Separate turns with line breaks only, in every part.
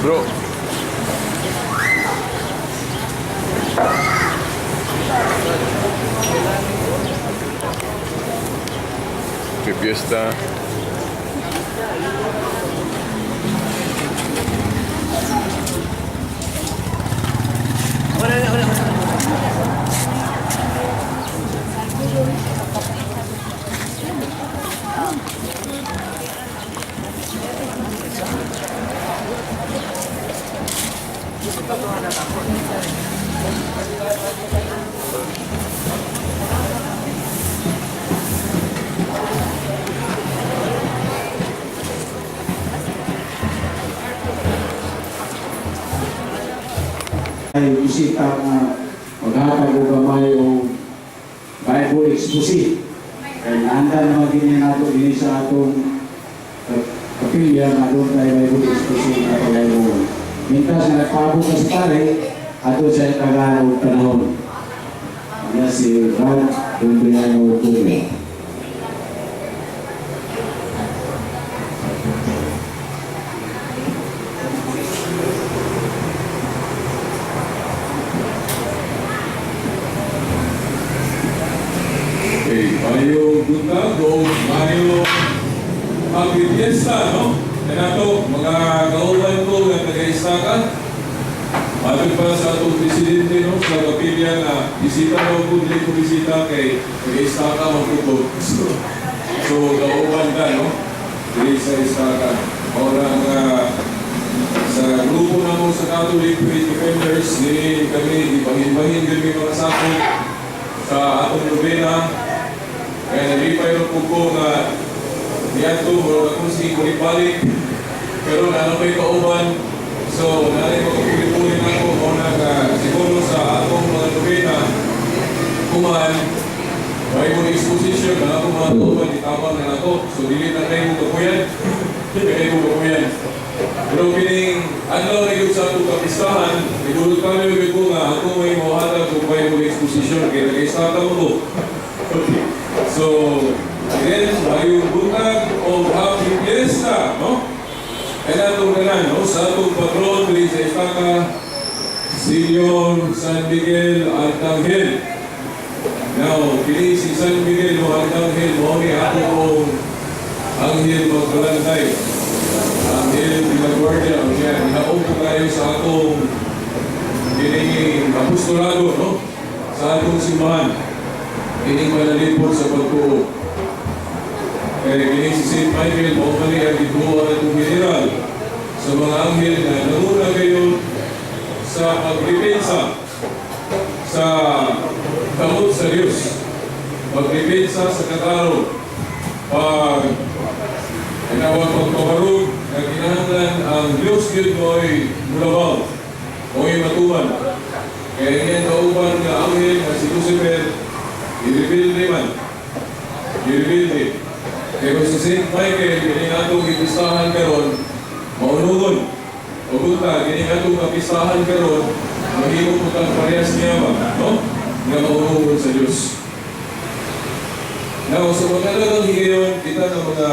Bro. Qué fiesta.
Ay bisita nga maghatag og gamay og Bible exposé. Kay naanda naman din nato dinhi sa atong kapilya nga doon tayo Bible exposé nga pagayong. Mintas nga nagpaabot ka sa pare, ato sa tagaan og panahon. Yan si Brad Dumbriano Julio.
Okay, maayong buntag o maayong happy fiesta, no? Kaya nato, mga kauban ko nga taga-Istaka, matod pa sa atong presidente, no, sa kapilya nga bisita daw ko, dili ko bisita kay taga-Istaka magkuko. So, kauban ka, no? Dili sa Istaka. Ora nga sa grupo namo sa Catholic Faith Defenders, ni kami, ibahin-bahin kami mga sakop sa atong nobena. Kaya nalipay ro po ko nga niadto murag akong sige balik, pero naa may kauban, so naay makapuli-puli nako. Mao na nga siguro sa atong mga nobena kuman Bible exposition na akong mga kauban itabang na nako, so dili na kayo kapuyan, kay mo kapuyan. Pero kining adlaw na gyud sa atong kapistahan, nigulot kami gyud ko nga ako may mohatag og Bible exposition kay nag-istaka mo ko. Okay. So, again, maayong buntag o happy fiesta, no? Kaya atong tanan, no? Sa atong patron diri sa Istaka, Senyor San Miguel Arcangel. Now, kini si San Miguel o Arcangel, mao ni atong anghel magbalantay. Anghel de la Guardia, o siya, ginaong po tayo sa atong kining apostolado, no? Sa atong simbahan. Kining manalipod sa pagtuo. Kaya kini si St. Michael, mao man ni ang gituo atong general sa mga anghel na nanguna kayo sa pagdepensa sa kamot sa Diyos. Pagdepensa sa katarong. Pag tinawag pagpabarog na kinahanglan ang Diyos gyud mo'y mulabaw, mo'y matuman. Kaya iyang kauban nga anghel nga si Lucifer, irebilde man. Irebilde. Kaya kung si St. Michael, kini atong gipistahan karon, maunungon. O kunta, kini atong kapistahan karon, mahimo po tang parehas niya ba, no? Nga maunungon sa Diyos. Now, sa mga higayon, kita ng mga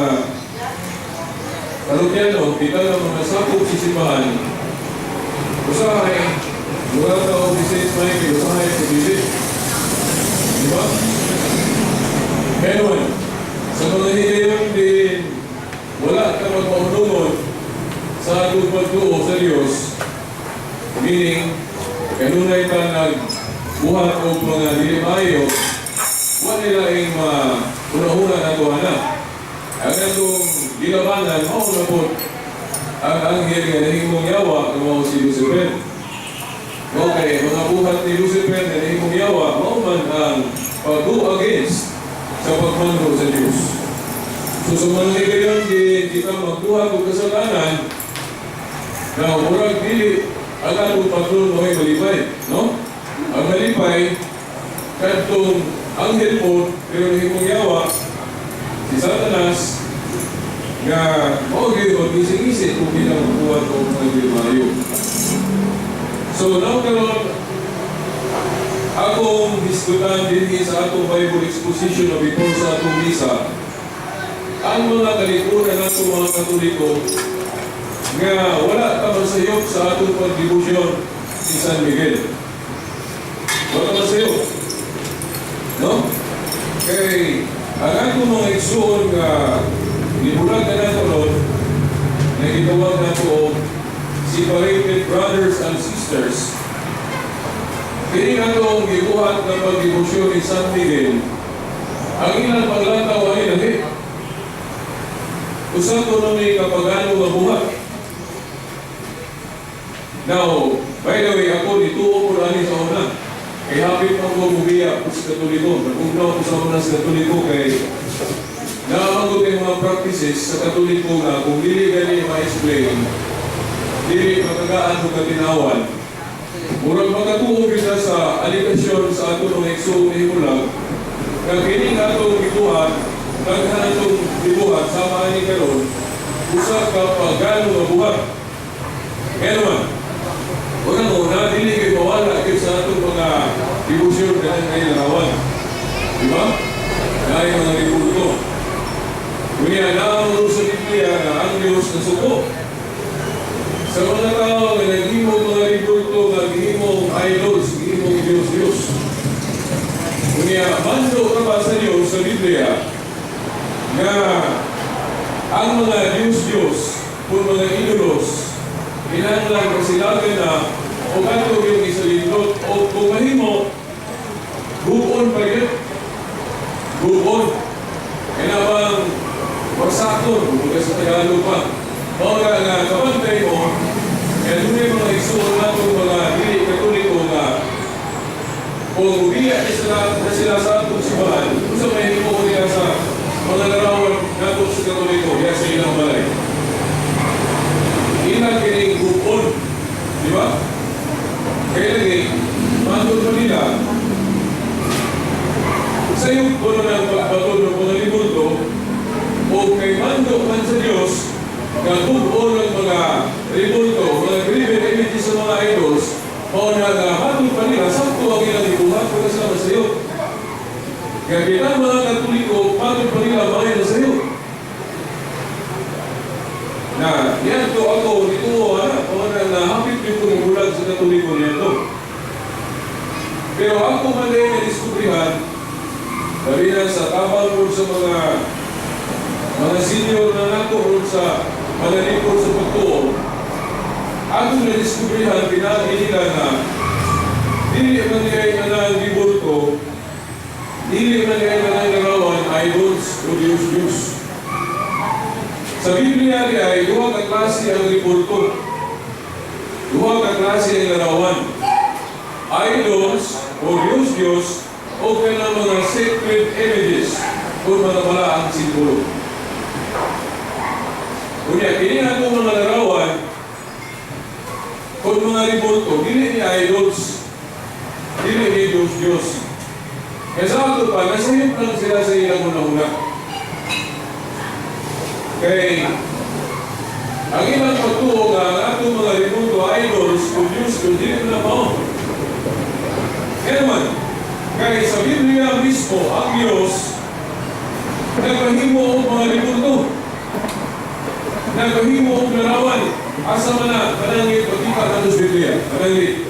parokyano, kita ng mga sakop sa simbahan, usahay, mura ka o si St. Michael, usahay sa bibig. Di ba? Meron. Sa mga higayon din, wala ka magpaunungon sa atong pagtuo sa Diyos, meaning, kanunay ka nagbuhat og mga dili maayo, wala nila ing mauna-una na na. Ang atong gilabanan, mao na po ang anghel nga nahimong yawa nga mao si Lucifer. Okay, mga buhat ni Lucifer nga nahimong yawa, mao man ang pag-go against sa pagmando sa Diyos. So sa mga higayon, di kita magbuhat og kasalanan, na murag dili ang atong patron mo'y malipay, no? Ang malipay, kadtong anghel po, pero nahimong yawa, si Satanas, nga mao gyud mag-isig-isig kung di na magbuhat og mga dili maayo. So now karon akong hisgutan dinhi sa atong Bible exposition na before sa atong misa, ang mga kalikuran nato mga Katoliko. Nga wala ta masayop sa atong pagdebosyon ni San Miguel. Wala ta masayop. No? Kay ang atong mga igsuon nga gibulag na nato ron, na gitawag nato og separated brothers and sisters, kini atong gibuhat nga pagdebosyon ni San Miguel, ang ilang paglantaw ay lahi. Usa ko ni kapagano nga buhat. Now, by the way, ako nituo ko ani sa una. Kay hapit pa ko mubiya ko sa Katoliko. Nagugnaw ko sa una sa Katoliko kay naamagot yung mga practices sa Katoliko nga kung dili gani ma-explain, dili makagaan o katinawan. Murag makatuo kita sa aligasyon sa ato mga igsuon ni Himulag, nga kini atong gibuhat, daghan atong gibuhat sama ani karon, usa ka pagano nga buhat. Kaya naman, unang-una, dili kay mawala gyud sa atong mga debosyon kanang ngay larawan. Di ba? Dahil mga rebulto. Kunya, naamuro sa Biblia nga ang Diyos nasuko sa mga tao nga naghimo mga rebulto, nga gihimong idols, gihimong Diyos-Diyos. Kunya, mando ka ba sa Diyos sa Biblia nga ang mga Diyos-Diyos kung mga idolos, kinahanglan kasilagan na o ato yung isalindot o kung mahimo, bukon pa yun. Bukon. Kaya bang wagsakon, kumbaga sa Tagalog pa. Mao nga nga kabantay mo, kaya doon yung mga igsuon nato mga dili Katoliko nga kung mubiya na sila sa atong simbahan, kung sa may himo nila sa mga larawan nato sa Katoliko, diya sa ilang balay. Ilang kining bukon. Di ba? Kaya lagi, matod pa nila, sa iyong puno ng pagbato ng mga rebulto, o kay mando man sa Diyos, nga bug-on ng mga rebulto, mga graven images sa mga idols, mao na nga matod pa nila, sakto ang ilang ibuhat, wala sila masayo. Kaya kita mga Katoliko, matod pa nila, mga na sayo. Na, yan to ako, nituo, ana, o na nahapit yung kong sa Katoliko niyan to. Pero ako man din na-diskubrihan, labi na sa tabang po sa mga senior na nato ron sa mga likod sa pagtuo, atong na-diskubrihan, pinagi nila na dili man diay kanang rebulto, dili man diay kanang larawan, idols o Diyos Diyos. Sa Biblia di ay duha ka klase ang rebulto. Duha ka klase ang larawan. Idols o Diyos Diyos o kanang mga sacred images o mga balaang simbolo. Unya, kini atong mga larawan kung mga rebulto, dili ni idols, dili ni Diyos Diyos. Kaya sa ato pa, nasayop lang sila sa ilang una-una. Kay ang ilang pagtuo nga ang atong mga rebulto, idols, kung Diyos, kung dili na mao. Kaya naman, kay sa Biblia mismo, ang Diyos, nagpahimo og mga rebulto. Nagpahimo og larawan. Asa man na, pananglit, pagkita nato sa Biblia. Pananglit.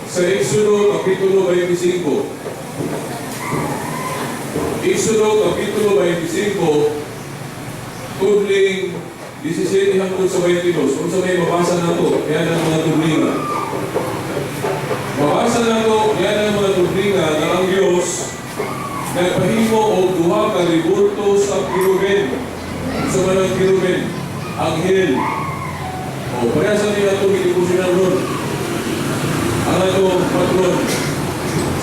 Sa Exodo, Kapitulo 25. Exodo, Kapitulo 25, tudling 17 hangtod sa 22. Kung sa may mabasa nato, yan ang mga tudlinga. Mabasa nato, yan ang mga tudlinga na ang Diyos nagpahimo og duha ka rebulto sa kiruben. Sa manang kiruben, anghel. O, pareha sa nila itong gidebosyonan ron. Ang atong patron,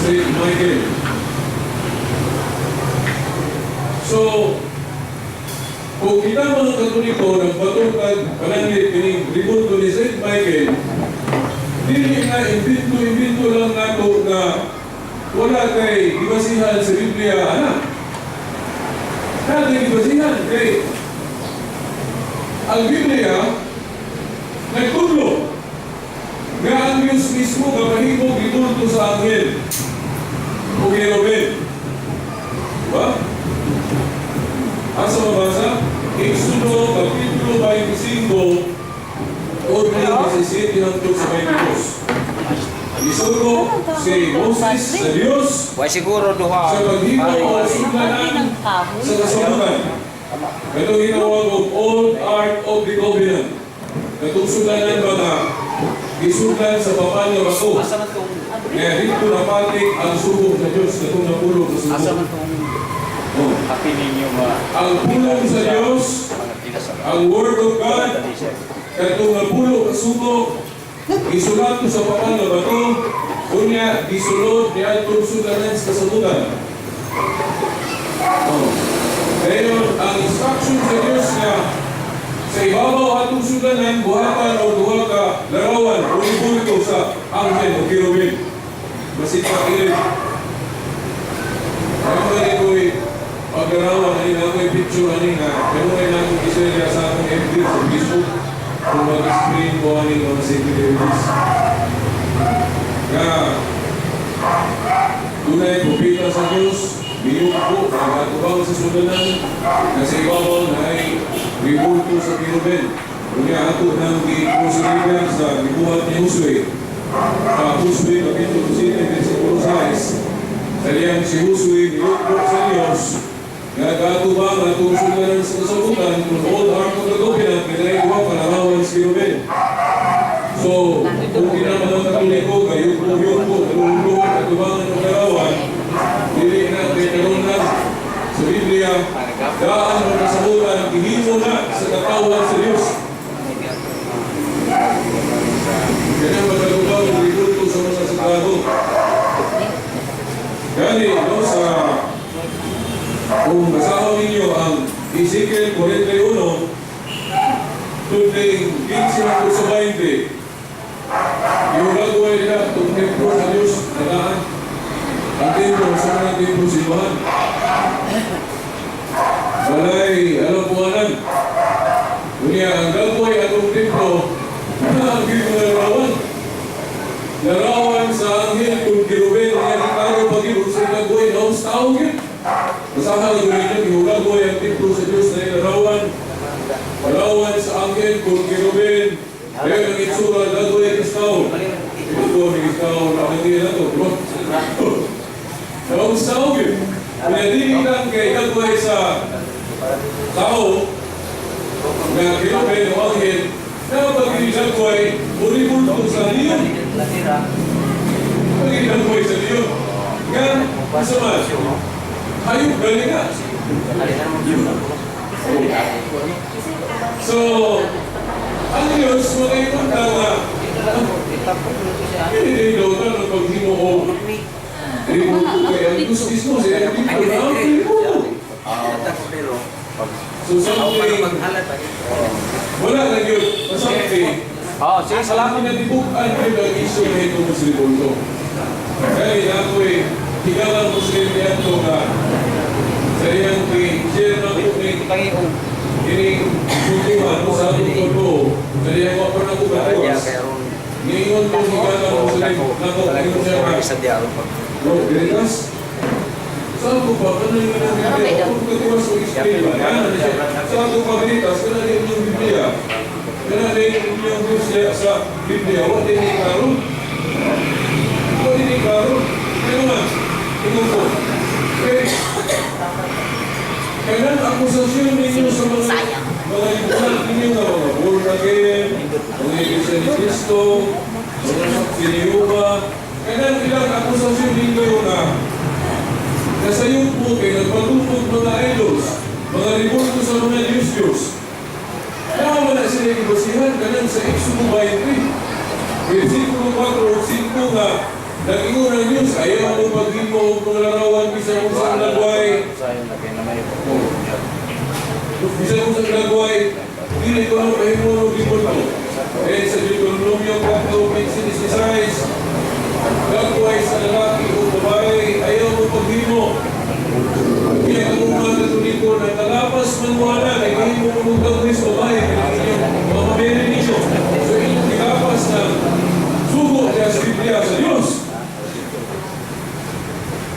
Saint Michael. So, kung kita mga Katoliko nagbato kag pananglit kining rebulto ni Saint Michael, dili nga imbento-imbento lang nato nga wala kay gibasihan sa Biblia, ana. Naa gibasihan kay ang Biblia nagtudlo nga ang Diyos mismo gapahimo rebulto sa anghel o kerubin. Diba? Asa mabasa? Exodo Kapitulo 25, 27 hangtod sa 22. Isugo si Moses sa Dios
Wa siguro duha.
sa paghimo og sudlanan sa kasabutan. Katong ginawag og Old Ark of the Covenant. Katong sudlanan ba nga gisudlan sa papal nga bato.
Asa man tong
Kaya dito napatik ang sugo sa Diyos, katong napulo sa
asa
sugo.
man tong
Oh.
happy ninyo ma
Ang pulong sa Diyos,
mga tila sa
ang Word of God, katong napulo ka sugo, gisulat ko sa papal nga bato, unya gisulod niadtong sudlanan sa kasabutan. Oh. Dayon, ang instruction sa Diyos nga sa ibabaw atong sudlanan, buhatan o duha ka larawan o ibulto sa anghel o kerubin. Basin pa kilid. Ang mga ko'y paglarawan, ani na ako'y picture ani nga, pero na akong isaya sa akong FB sa Facebook, kung mag-explain ko ani mga securities. Nga, dunay propeta sa Diyos, miyugpo, nagatubaw sa sudlanan, na sa ibabaw na ay ribulto sa kerubin. Unya ato nang gi-crucifix sa gibuhat ni Josue. Sa Josue, Kapitulo 7, versikulo 6. Sa diyang si Josue, niyugpo sa Diyos, nga nagaatubang atong sudlanan sa kasabutan, kung Old Ark of the Covenant, nga duha ka larawan sa kerubin. So, kung kinang mga Katoliko, kayugpo-yugpo, nalulunod, atubangan ng larawan, dili na kay karon na sa Biblia, daan ang kasabutan, gihimo na sa katawan sa Diyos. Kanya magkagubaw ang rebulto sa mga sagrado. Gani, no, sa kung basahon ninyo ang Ezekiel 41, tulding 15 hangtod sa 20, yung gagawin nila itong templo sa Diyos, nadaan. Ang templo, sa mga templo simbahan. Balay, alam po anan. Unya, ang gagawin atong templo, na ang mga larawan. Larawan sa anghel kung kirubin, nga klaro pag yun, sa gagawin, no, sa tao yun. Basahan ang gawin niya, gihulagway ang templo sa Diyos na larawan. Larawan sa anghel kung kirubin, ayun ang itsura, gagawin sa tao. Ito po, may tao, nakangin na to, bro. Larawan sa tao yun. Kaya dili lang kay gagawin sa tao, nga kirubin o anghel, na pag-ilagway, uribulto sa leon. Pag-ilagway sa leon. Nga, isa man, hayop galing nga. So, ang Diyos, makaingon ka nga, hindi daw ka ng paghimo o rebulto kay ang Diyos mismo, siya ang tipo na ang rebulto. So, something, wala na yun, something,
Oh, sige, salamat.
salamat na tibukan yun ang issue na ito sa rebulto. Kaya ako eh, higalang Muslim yan to nga, sa iyang share na ko ni kining kultuhan sa atong pagbuo, sa iyang wa pa na ko katuwas. Niingon ko higalang Muslim, nako, ingon siya nga, "Bro, Veritas, saan ko pa? Ano yung inyong Biblia? Kung katiwas ko explain ba? Yan, ano siya? Saan ko pa, Veritas? Kana yung inyong Biblia. Kana yung inyong Diyos siya sa Biblia. Wa din ni karon. Wa din ni karon. Kaya naman, ingon ko. Kaya, kailan akusasyon ninyo sa mga libuhan ninyo nga mga born again, mga Iglesia ni Cristo, mga Siniyuba, kailan ilang akusasyon ninyo nga nasayop po kay nagpatupog mga idols, mga rebulto sa mga Diyos-Diyos? Kaya wala sila ibasihan kanang sa Exodo 20. Versikulo 4 o 5 nga nag-ingon ang Diyos, "Ayaw mo paghimo og mga larawan bisan kung sa lagway. Bisan kung sa lagway, dili ko ang pahimo og rebulto." Eh sa Deuteronomio 4:16, lagway sa lalaki o babae, ayaw mo paghimo. Kaya kung mga Katoliko na kalapas man wala, kay kahimo mo mong gagawin sa babae, kaya inyong mga mabili ninyo. So inyong gilapas ng sugo niya sa Biblia sa Diyos.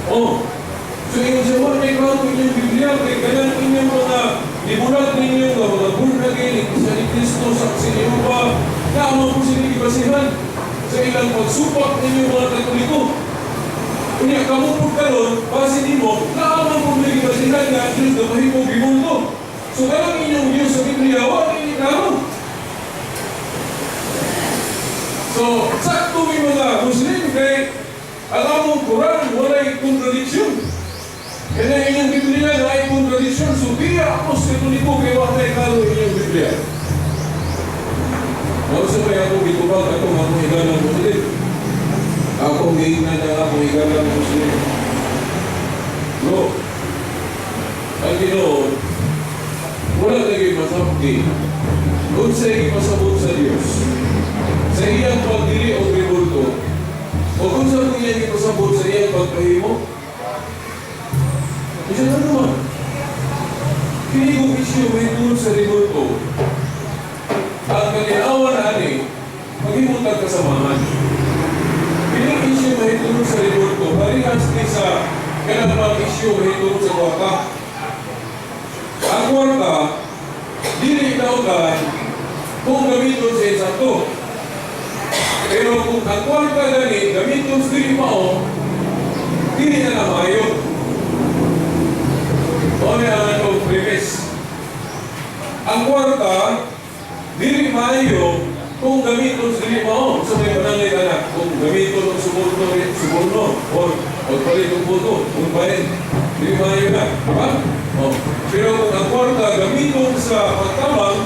Oh, so ingon siya, wala may klaro inyong Biblia, kay kanang inyong mga libulat ninyo, nga mga born again, Iglesia ni Cristo, Saksi ni Jehova, naa man po sila gibasihan sa ilang pagsupak ninyo mga Katoliko. Unya, kamo po karon, base nimo, naa man po may gibasihan nga ang Diyos na mahimong rebulto. So, kanang inyong Diyos sa Biblia, wa ni klaro. So, sakto may mga Muslim kay ang among Quran walay contradiction. Kaya inyong Biblia na ay contradiction. So, biya ako sa Katoliko kay wa kay klaro inyong Biblia. Mao sa may ako gitubag atong akong higalang Muslim. Akong giingnan ang akong higalang Muslim. Bro, ang Ginoo, wala lagi masabti. Unsay ipasabot sa Dios sa iyang pagdili og rebulto, o kung sa kung iyang ipasabot sa iyang pagpahimo. Isa na naman. Kini kong issue may tungod sa rebulto, ang kalinawan ani, maghimong kasamahan. Kini issue may tungod sa rebulto, parehas ni sa kanang issue may tungod sa kwarta. Ang kwarta, dili dautan kung gamiton sa insakto. Pero kung ang kwarta gani, gamiton sa dili mao, dili na na maayo. Mao ni ang atong premise. Ang kwarta, dili maayo kung gamiton sa dili mao. Sa may pananglit anak, kung gamiton og suborno, suborno, or pagpalit og boto, kung palit, dili maayo na, di ba? Oh. Pero kung ang kwarta gamiton sa pagtabang,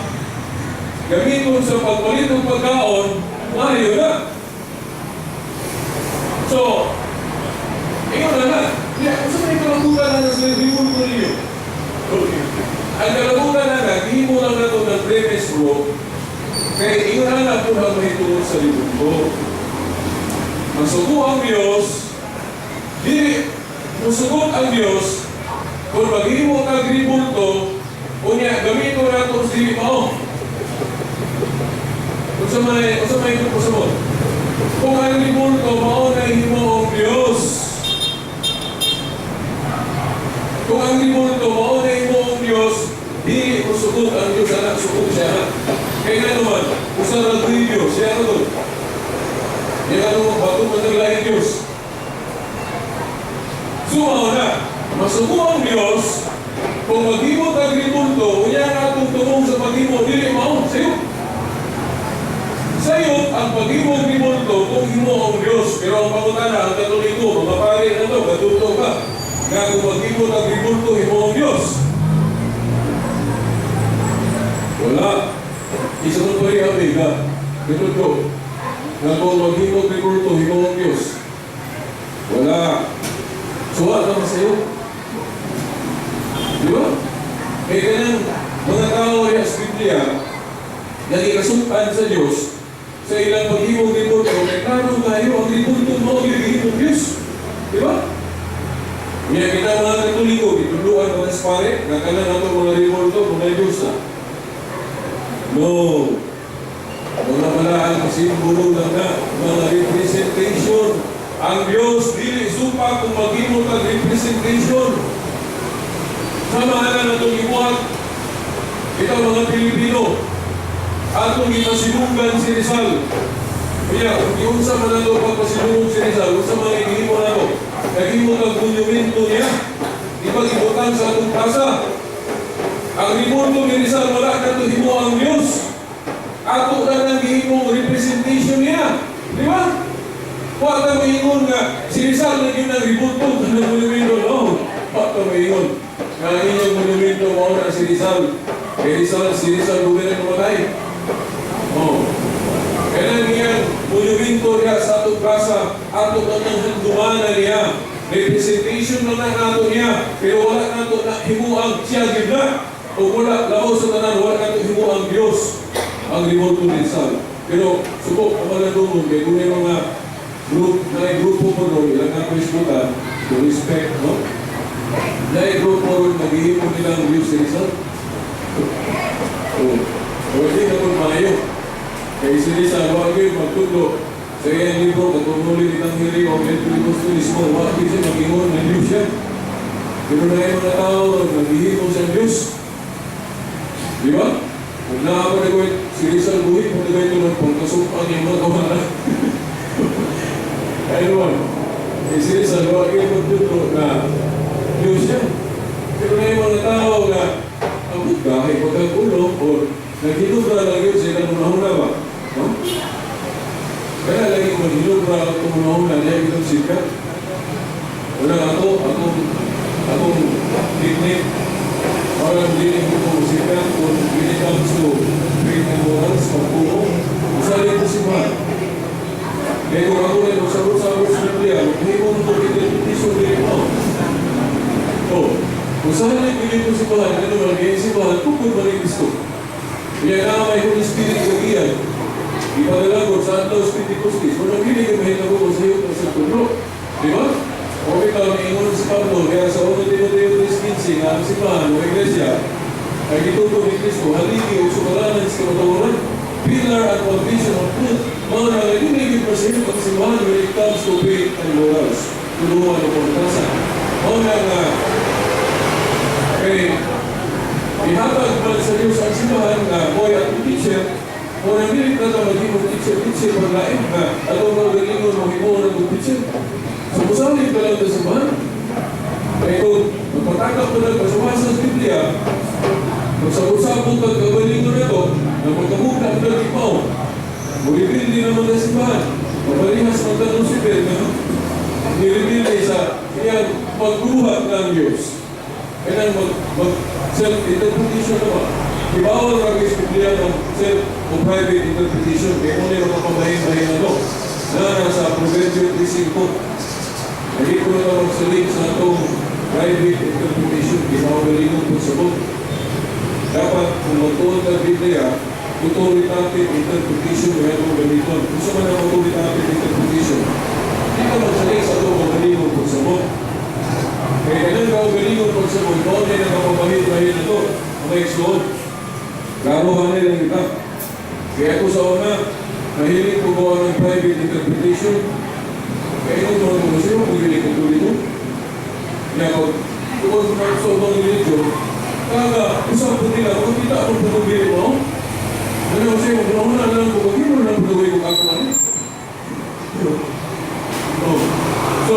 gamiton sa pagpalit ng pagkaon, maayo na. So, ingon na na. Yeah, kung sa may kalabutan na sa rebulto ninyo. Okay. Ang kalabutan na na, gihimo lang nato ng premise, bro. Kaya ingon na na po ang mahitungod sa rebulto. Masugo ang Diyos, dili, musugot ang Diyos, kung maghimo kag rebulto, unya gamito nato sa dili mao. Kung sa may pasabot. Kung ang rebulto mao na himo ang Diyos. Kung ang rebulto mao na himo ang Diyos, dili musugot ang Diyos anak, sugod siya anak. Kaya nga naman, usa ra Diyos, siya ra doon. Yan ano, bato man ng laing Diyos. Sumaw na, masugo ang Diyos, kung maghimo kag rebulto, unya nga atong tumong sa paghimo, dili mao, sayo. Sayo, ang paghimo og rebulto, kung himo ang Diyos. Pero ang pangutana, ang Katoliko, mga pare na to, katuto ka, nga kung maghimo kag rebulto, himo ang Diyos. Wala. Isa ko pa rin ang ka. Katuto. Nga kung maghimo og rebulto, himo ang Diyos. Wala. Suwa ka sa'yo. Di ba? Kaya ganyan, mga tao riya sa Biblia, nagikasumpan sa Diyos, sa ilang paghimong rebulto, kay klaro tayo, ang rebulto mo, ang gihimong Diyos. Di ba? Kaya kita mga Katoliko, gitudloan mga pare, nga kanan nato mga rebulto, mga Diyos na. No. Mga balaan, simbolo lang na, mga representation. Ang Diyos, dili supa kung maghimo kag representation. Sama na natong gibuhat. Ikaw mga Pilipino, atong gipasilungan si Rizal. Kaya, kung giunsa man nato pagpasilungan si Rizal, unsa man gihimo nato? Naghimo kag monumento niya. Ipag-ibutang sa atong plaza. Ang rebulto ni Rizal, wala nato himo ang Diyos. Ato na lang gihimong representation niya. Di ba? Wa ta moingon nga si Rizal na gyud ang rebulto ng monumento. No. Wa ta moingon nga ang inyong monumento mao na si Rizal. Kay Rizal, si Rizal buwi na namatay. Oh. Kaya iyang monumento niya sa atong plaza, ato na nang handumana niya. Representation na lang nato niya, pero wala nato na himuang siya gyud na. O wala, labaw sa tanan, wala nato himuang Diyos ang rebulto ni Rizal. Pero subok ang mga dungon, kay kung may mga group, na grupo po ron, ilang na isbutan, to respect, no? Na grupo ron, naghihimo nila ang Diyos si Rizal. Oh, o hindi na kung maayo. Kay si Rizal, wag yun, magtudlo. Sa iyang libro, katunguli ni Tanghili, o Pentecostalismo, wag yun siya, mag-ingon ng Diyos siya. Pero na yung mga tao, naghihimo sa Diyos. Di ba? Kung naa pa na si Rizal buhi, kung nagay ito ng pagkasupang yung mga kawanan. Ayun, eh, si Rizal, wala kayo magtuturo na Diyos siya. Pero na yung mga tao nga, ang kahit pagkagulo, or naghinubra lang yun sila nung ba? No? Kaya lagi maghinubra ang tunahuna niya itong sikat. Wala ako, akong technique, parang dili ko po sikat kung when it comes to faith and morals, pagpuo, usali ko si Mahal. Kaya kung ako rin magsabot-sabot sa Biblia, hindi ko mo interpretation dili mo. Oh, kung saan na ibigay ko si Mahal, ano man, kaya si Mahal, tukod ba ni Kristo? Kaya na may Holy Spirit sa iyan. Ipadala ko sa adlaw sa Pentecostes. Walang dili ka mahitabo ko sa iyo sa tudlo. Di ba? O ikaw, niingon si Pablo, kaya sa 1 Timoteo 3:15, nga ang simbahan o iglesia, ay gituto ni Kristo, haligi o sukalanan sa kamatawaran, pillar and foundation of truth, mao na nga dili gyud pasayop ang simbahan when it comes to faith and morals, tulungan o pagtasan. Mao na nga, kay ihatag man sa Diyos ang simbahan nga mo'y at teacher, mo nang dili ka na maghimong teacher, teacher paglain nga atong kaugalingon mo himo ng teacher. So musalig ka lang sa simbahan. Kaya kung magpatakap ko ng kasuwasa sa Biblia, magsabot-sabot kag kaugalingon na ito, na magkamugna ang nag-ipaw, muribildi naman sa simbahan, mabalihas magtanong si Ben, no? Nireveal sa iyang pagbuhat ng Diyos. Kailan mag self-interpretation na ba? Ibawal ra sa Biblia ng self o private interpretation. Kaya mo nila makabahin-bahin na to. Na nasa Proverbio 3:5. Hindi ko na magsalig sa atong private interpretation. Kinakagalingon po sa book. Dapat kung magtuon ka Biblia, authoritative interpretation kaya itong gamiton. Kung sa man ang authoritative interpretation, hindi ka magsalig sa atong kaugalingon po sa book. Kaya kailan ka kaugalingon po sa book, mao na nakapabahin-bahin na to. Mga igsoon. Klarohan nila kita. Kaya ako sa una, mahilig ko gawa ng private interpretation. Kaya ito mga museo, kung hindi ko tuloy. Kaya kung tungkol sa ubang religion, kaga, usap po nila, kung kita ako pagkabili mo, ano ko sa'yo, kung na lang ko, kung hindi mo lang pagkabili ko ako ano. Oh. So,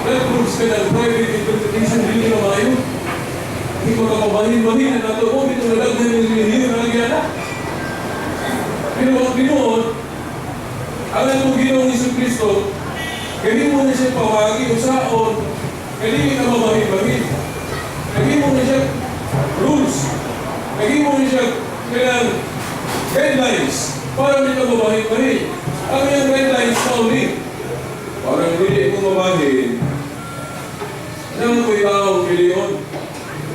that proves ka ng private interpretation, hindi na maayo. Hindi ko nakabahin-bahin na nato, oh, ito na lang ng relihiyon na nagyana. Pero ang Ginoo, ang atong Ginoong Hesus Kristo, kani mo na siya pawagi usaon, kani ka mabahin-bahin. Kani mo na siya rules. Kani mo na siya kailang guidelines para hindi ka mabahin-bahin. Ang iyang guidelines only. Parang hindi mo mabahin, nang ko'y tao pilion,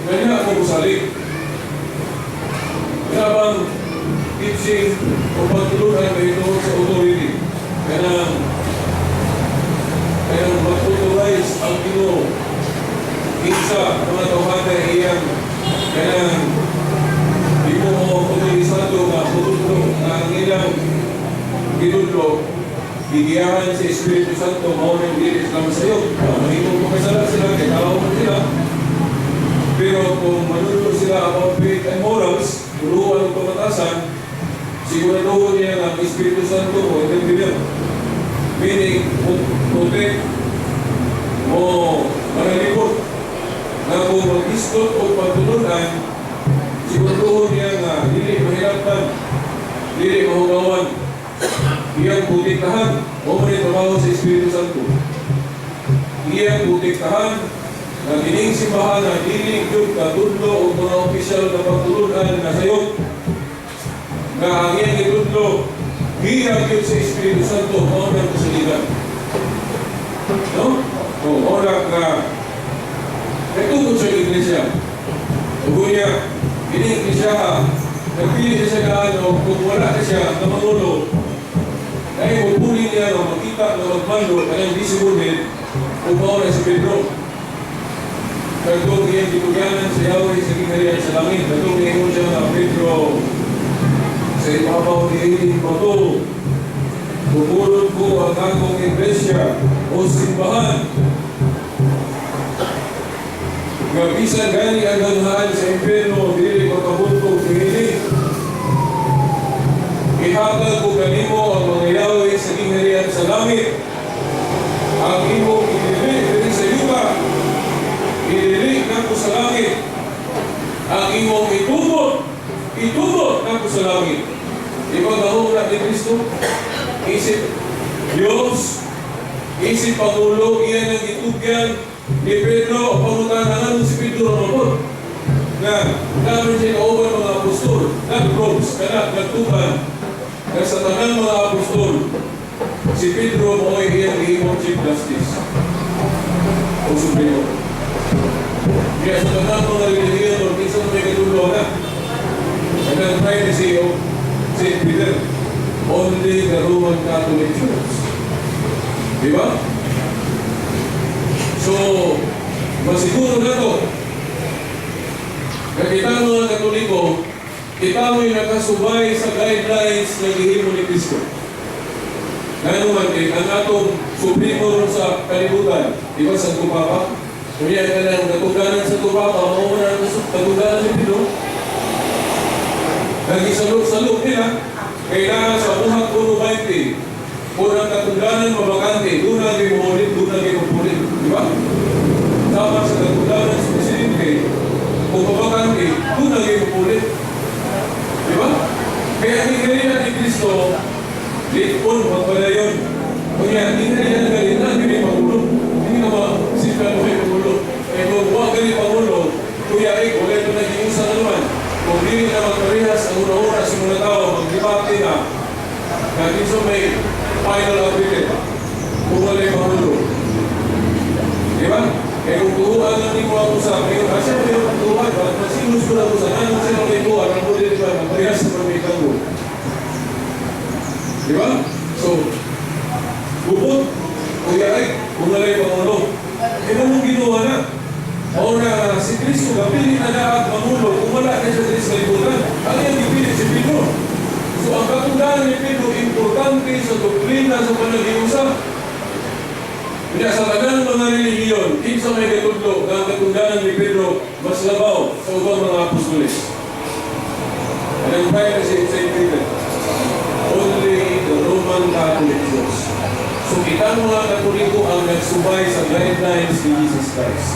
kanya ako musalik. Kaya bang teaching o pagtulunan ay ito sa authority? Kaya mag-authorize ang Ginoo kinsa mga tawhana iyang kanang di mo mo autorisado nga mutudlo nga ang ilang gitudlo gigiyahan sa Espiritu Santo, mao nang dili sila masayop. Mahimong makasala sila kay tao man sila. Pero kung manudlo sila about faith and morals, turuan ng pamatasan, siguraduhin niya nga ang Espiritu Santo mo intervene. Meaning, protect mo manalipot na kung mag-istot o pagtulunan, siguraduhin niya nga dili mahirapan, dili mahugawan, iyang protektahan o mo ni trabaho sa Espiritu Santo. Iyang protektahan na kining simbahan na dili gyud katudlo o mga opisyal na pagtulunan na sayop nga ang iyang gitudlo giya gyud sa Espiritu Santo, mao nang kasaligan. No? O, mao na nga nagtungkol sa iglesia. Ug niya, kini iglesia, nagpili siya sa ano, kung wala na siya na mangulo, dahil magpuli niya nga makita nga magmando kanang visible ug mao na si Pedro. Kadtong iyang gitugyanan sa Yahweh sa gingharian sa langit. Kadtong niingon siya nga, "Pedro, sa ibabaw ni bato, bubulod ko ang akong iglesia o simbahan. Nga bisan gani ang ganghaan sa impyerno, dili makabuntog niini." Gisugo nako sa langit. Di ba gahom na ni Kristo? Isip Diyos, isip Pangulo, iyan ang gitugyan ni Pedro, pangutana nga si Pedro ramabot. Nga, namin siya kauban mga apostol, nag-robes, kana, nagtukan, nga sa tanang mga apostol, si Pedro mo ay iyang gihimong Chief Justice o Supremo. Kaya sa tanang mga relihiyon, o kinsa may katulo na, ang primacy of St. Peter, only the Roman Catholic Church. Di ba? So, masiguro na to. Kaya kita mga Katoliko, kita mo'y nakasubay sa guidelines na gihimo ni Kristo. Ngano man kay ang atong supremo ron sa kalibutan, di ba, Santo Papa? Kunya ka lang katungdanan sa Santo Papa, mao na ang katungdanan ni Pedro. Nagisalok-salok nila, kailangan sa buhat 1.20, kung ang katungdanan mabakante, doon ang gimuhulit, doon ang gimuhulit. Di ba? Tama sa katungdanan sa presidente, kung mabakante, doon ang gimuhulit. Di ba? Kaya ang hingarian ni Kristo, litpon, magpadayon. Kanya, hindi na niya nagalit na, hindi Pangulo. Hindi ka ba, sika mo kay Pangulo. Eh kung huwag gani Pangulo, kuya eh, wala ito nag-iusa na naman. Kung hindi na magparehas ang una-una sa mga tao, magdebate na, kahit so may final agreement, kung wala yung Pangulo. Di ba? Kaya kung tuhuan lang nimo ako sa ngayon, asa mo yung tuhuan, ba? Masinus ko lang ko sa anong sila may tuhuan, ang muli di ba, parehas sa may tango. Di ba? So, bukod, kuya ay, kung wala yung Pangulo, eh anong ginawa na? O na si Kristo, gapili na na Pangulo, kung wala na siya sa kalibutan, ang iyang gipili si Pedro. So, ang katungdanan ni Pedro, importante sa doktrina sa panaghiusa. Kaya sa tagang mga relihiyon, kinsa may katudlo nga ang katungdanan ni Pedro mas labaw sa ubang mga apostoles? And ang primacy of St. Peter, only the Roman Catholic Church. So kitang mga Katoliko ang nagsubay sa guidelines ni Jesus Christ.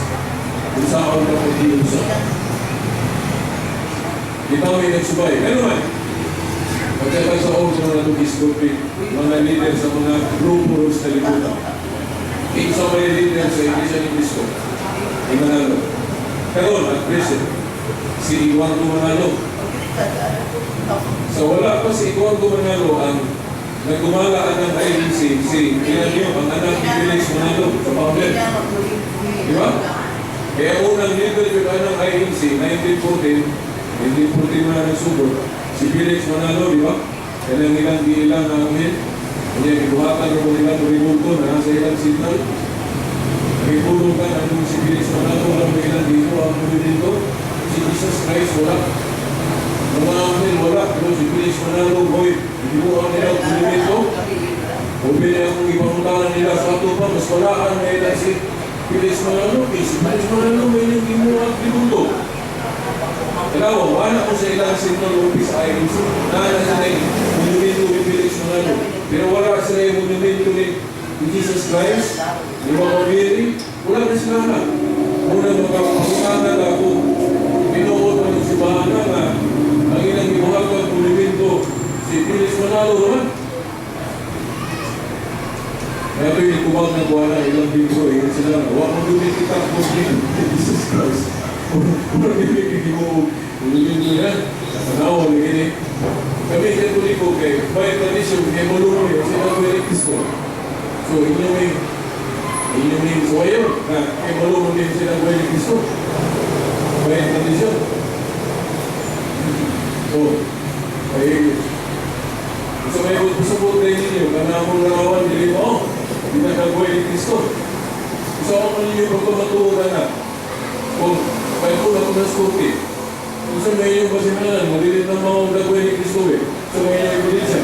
Kung saan ka pag-iusa. Kita may nagsubay. Ano man, pagkatag sa oras mga natong mga leader sa mga grupo sa kalibutan. Kinsa may leader sa Iglesia ni Cristo? Di Manalo. Karon, at present, si Eduardo Manalo. Sa wala pa si Eduardo Manalo, ang nagkumala ang IBC, si Ilanyo, ang anak ni Felix Manalo, sa founder. Di ba? Kaya unang leader yung anang INC, 1914, 1914 na nagsugod, si Felix Manalo, di ba? Kaya ang ilang giilang na anghel, kanya gibuhatan ko nila rebulto na nasa ilang signal. Nagipulong ka na si Felix Manalo, wala mo ilang dito, ang dito. Si Jesus Christ, wala. Mga anghel, wala. Pero si Felix Manalo, boy, gibuhan nila ang monumento. Ubi na akong ipangutanan nila sa ato pa, mas walaan na ilang si Felix Manalo. Eh, si Felix Manalo, may nang gimuha ang tributo. Kailangan, wala ko sa ilang central office INC. Naana sila yung monumento ni Felix Manalo. Pero wala sila yung monumento ni Jesus Christ, ni Mama Mary. Wala na sila na. Una makapangutanan ako, tinuod ng simbahan na nga, ang ilang gibuhatag monumento, si Felix Manalo naman. Kaya ito yung kubang na buwan na ilang linggo, eh, sila na, huwag mo dumit kita kung Jesus Christ. Huwag hindi mo monumento yan. Tanaw, lagi kami Katoliko kay by tradition, kay Molumo yun, sila ko yung Kristo. So, inyo may suwayo, na kay Molumo din sila ko yung Kristo. By tradition. So, ay, sa may support din ninyo, kanang larawan, dili mo, di na kagway ni Kristo. So, ako ninyo pagpamatuoran na, kung kahit po na ito na skulti, kung sa may inyong basihanan, malilit na mga gagawin ni Kristo eh. Sa may inyong ebidensya.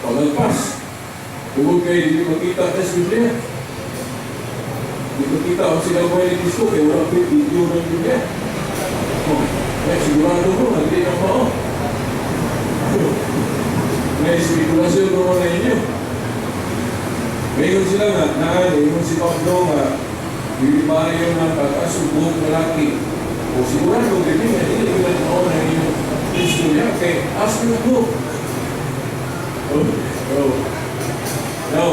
Pagalpas. Tungkol kayo, hindi makita sa Biblia. Hindi makita ang sila ni Kristo, kaya wala pa yung video ng Biblia. Oh, eh, sigurado ko, hindi na mao. May spekulasyon ko na inyo. Ngayon sila nga, naan, ingon si Pablo nga, Dili maayo nga pag-asubong lalaki. O sigurado, gani nga, dili ko lang mao na inyong Kristo niya. Kay, ask me ko. Oh. Now,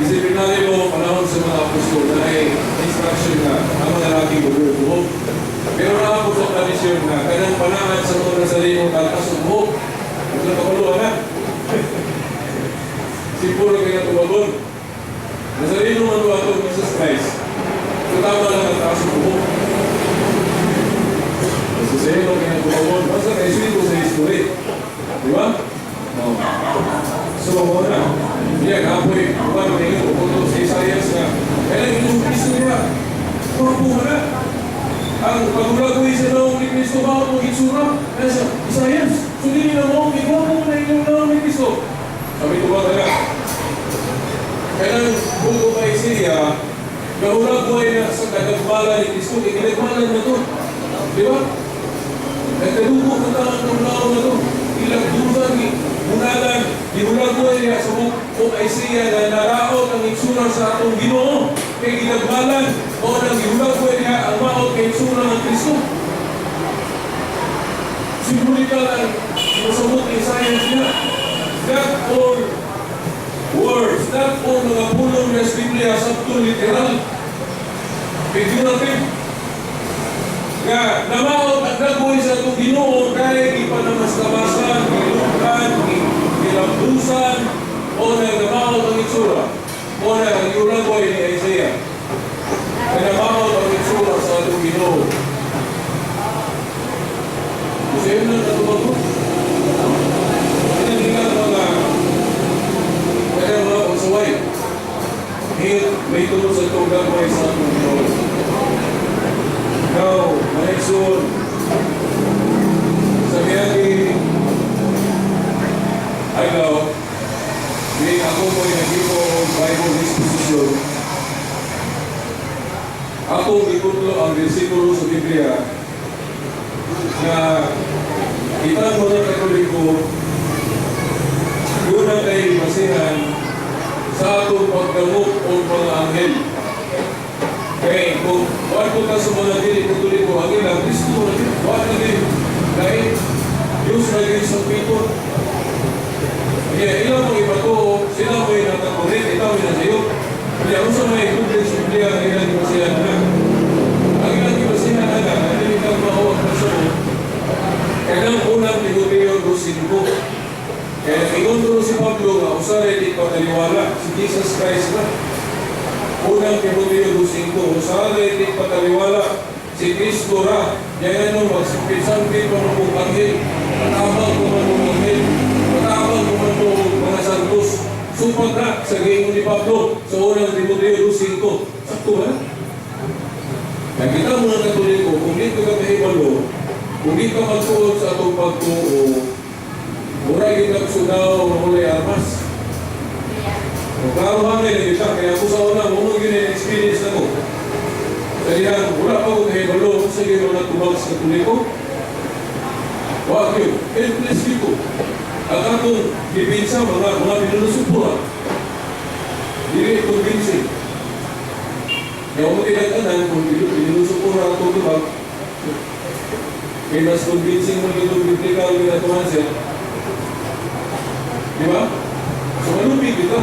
disiplinaryo mo panahon sa mga apostol na ay instruction na ang mga laki buhok. Pero naa po sa tradisyon na kanang panahan sa mga Nazareno tatas og buhok. Huwag na kapaluan na. Siguro kaya tumagon. Nazareno man do ato Jesus Christ. So tama lang ang taas og buhok. Nazareno kaya tumagon. Basta kay swito sa history. Di ba? No. So, mo na. Iya, kapoy, bukan tingin ko sa Isaias nga. Kailan yung Kristo niya? Gwapo ka na. Ang pagulagoy sa naong ni Kristo, bakit mong itsura? Nasa Isaias, so dili na mo, ikaw na inyong naong ni Kristo. Sabi ko ba ka? Kailan buko pa Isaiah, gahulagway na sa kadagmala ni Kristo, kay na to. Di ba? Nagkadugo ka taong ng naong na to. Ilang dusan, bunalan, gihulagway niya sa book of Isaiah na naraot ang itsura sa atong Ginoo. Kay gidagmalan, o nang gihulagway niya ang maot kay itsura ng Kristo. Simbolikal ang masabot ni Isaiah niya. Not all words, not all mga pulong niya sa Biblia sabto literal. Figurative. Nga, namaot ang nagbuhi sa atong Ginoo kay gipanamaslamasan, gilukan, gilambusan, o nang namaot ang itsura. O nang giulagway ni Isaiah. Nga namaot ang itsura sa atong Ginoo. Gusto yun lang natubag ko. Hindi nga mga kaya mga pagsuway. Hit, may tulong sa itong gagawin sa atong Ginoo. Now, mga igsoon, sa miyagi, adlaw, di ako mo'y naghimo og Bible disposition. Ako gikutlo ang bersikulo sa Biblia na kitang mga Katoliko una kay basihan sa atong pagdamok o mga anghel. Kay kung wala ko ka sa mga dili Katoliko, ang ilang Kristo na yun. Wala na din. Dahil Diyos na yun sa pito. Kaya ilang mo ipatuo, sila mo yung nakakurit, ikaw yung nasa iyo. Kaya kung sa may tubig sa Biblia, ang ilang gibasihan na. Ang ilang gibasihan na na, dili kang mao ang pasabot. Kaya ang unang Timoteo 2:5. Kaya ingon ko si Pablo nga usahay di pa taliwala si Jesus Christ na. Unang Timoteo 2:5, usahay di pa taliwala si Kristo ra. Yan ano, magsampit-sampit pa mo kong anghel. Matabang ko man kong anghel. Matabang ko man po mga santos. Supag na sa giingon ni Pablo sa unang Timoteo 2:5. Sakto ba? Kaya kita mga Katoliko, kung di ka kahibalo, kung di ka magtuod sa atong pagtuo, mura kita sudaw nga walay armas. O klaro hangin kita, kaya ako sa una, mo yun yung experience na ko. Kaya wala pa ko kahibalo, sa mga tubag sa Katoliko. Wag yun, helpless yun ko. Ang atong depensa, mga pinulusupura. Dili convincing. Kaya mo tinag-anan, kung pinulusupura atong tubag, kaya mas convincing mo itong biblical nga atuhan siya. Di ba? So malupit kita.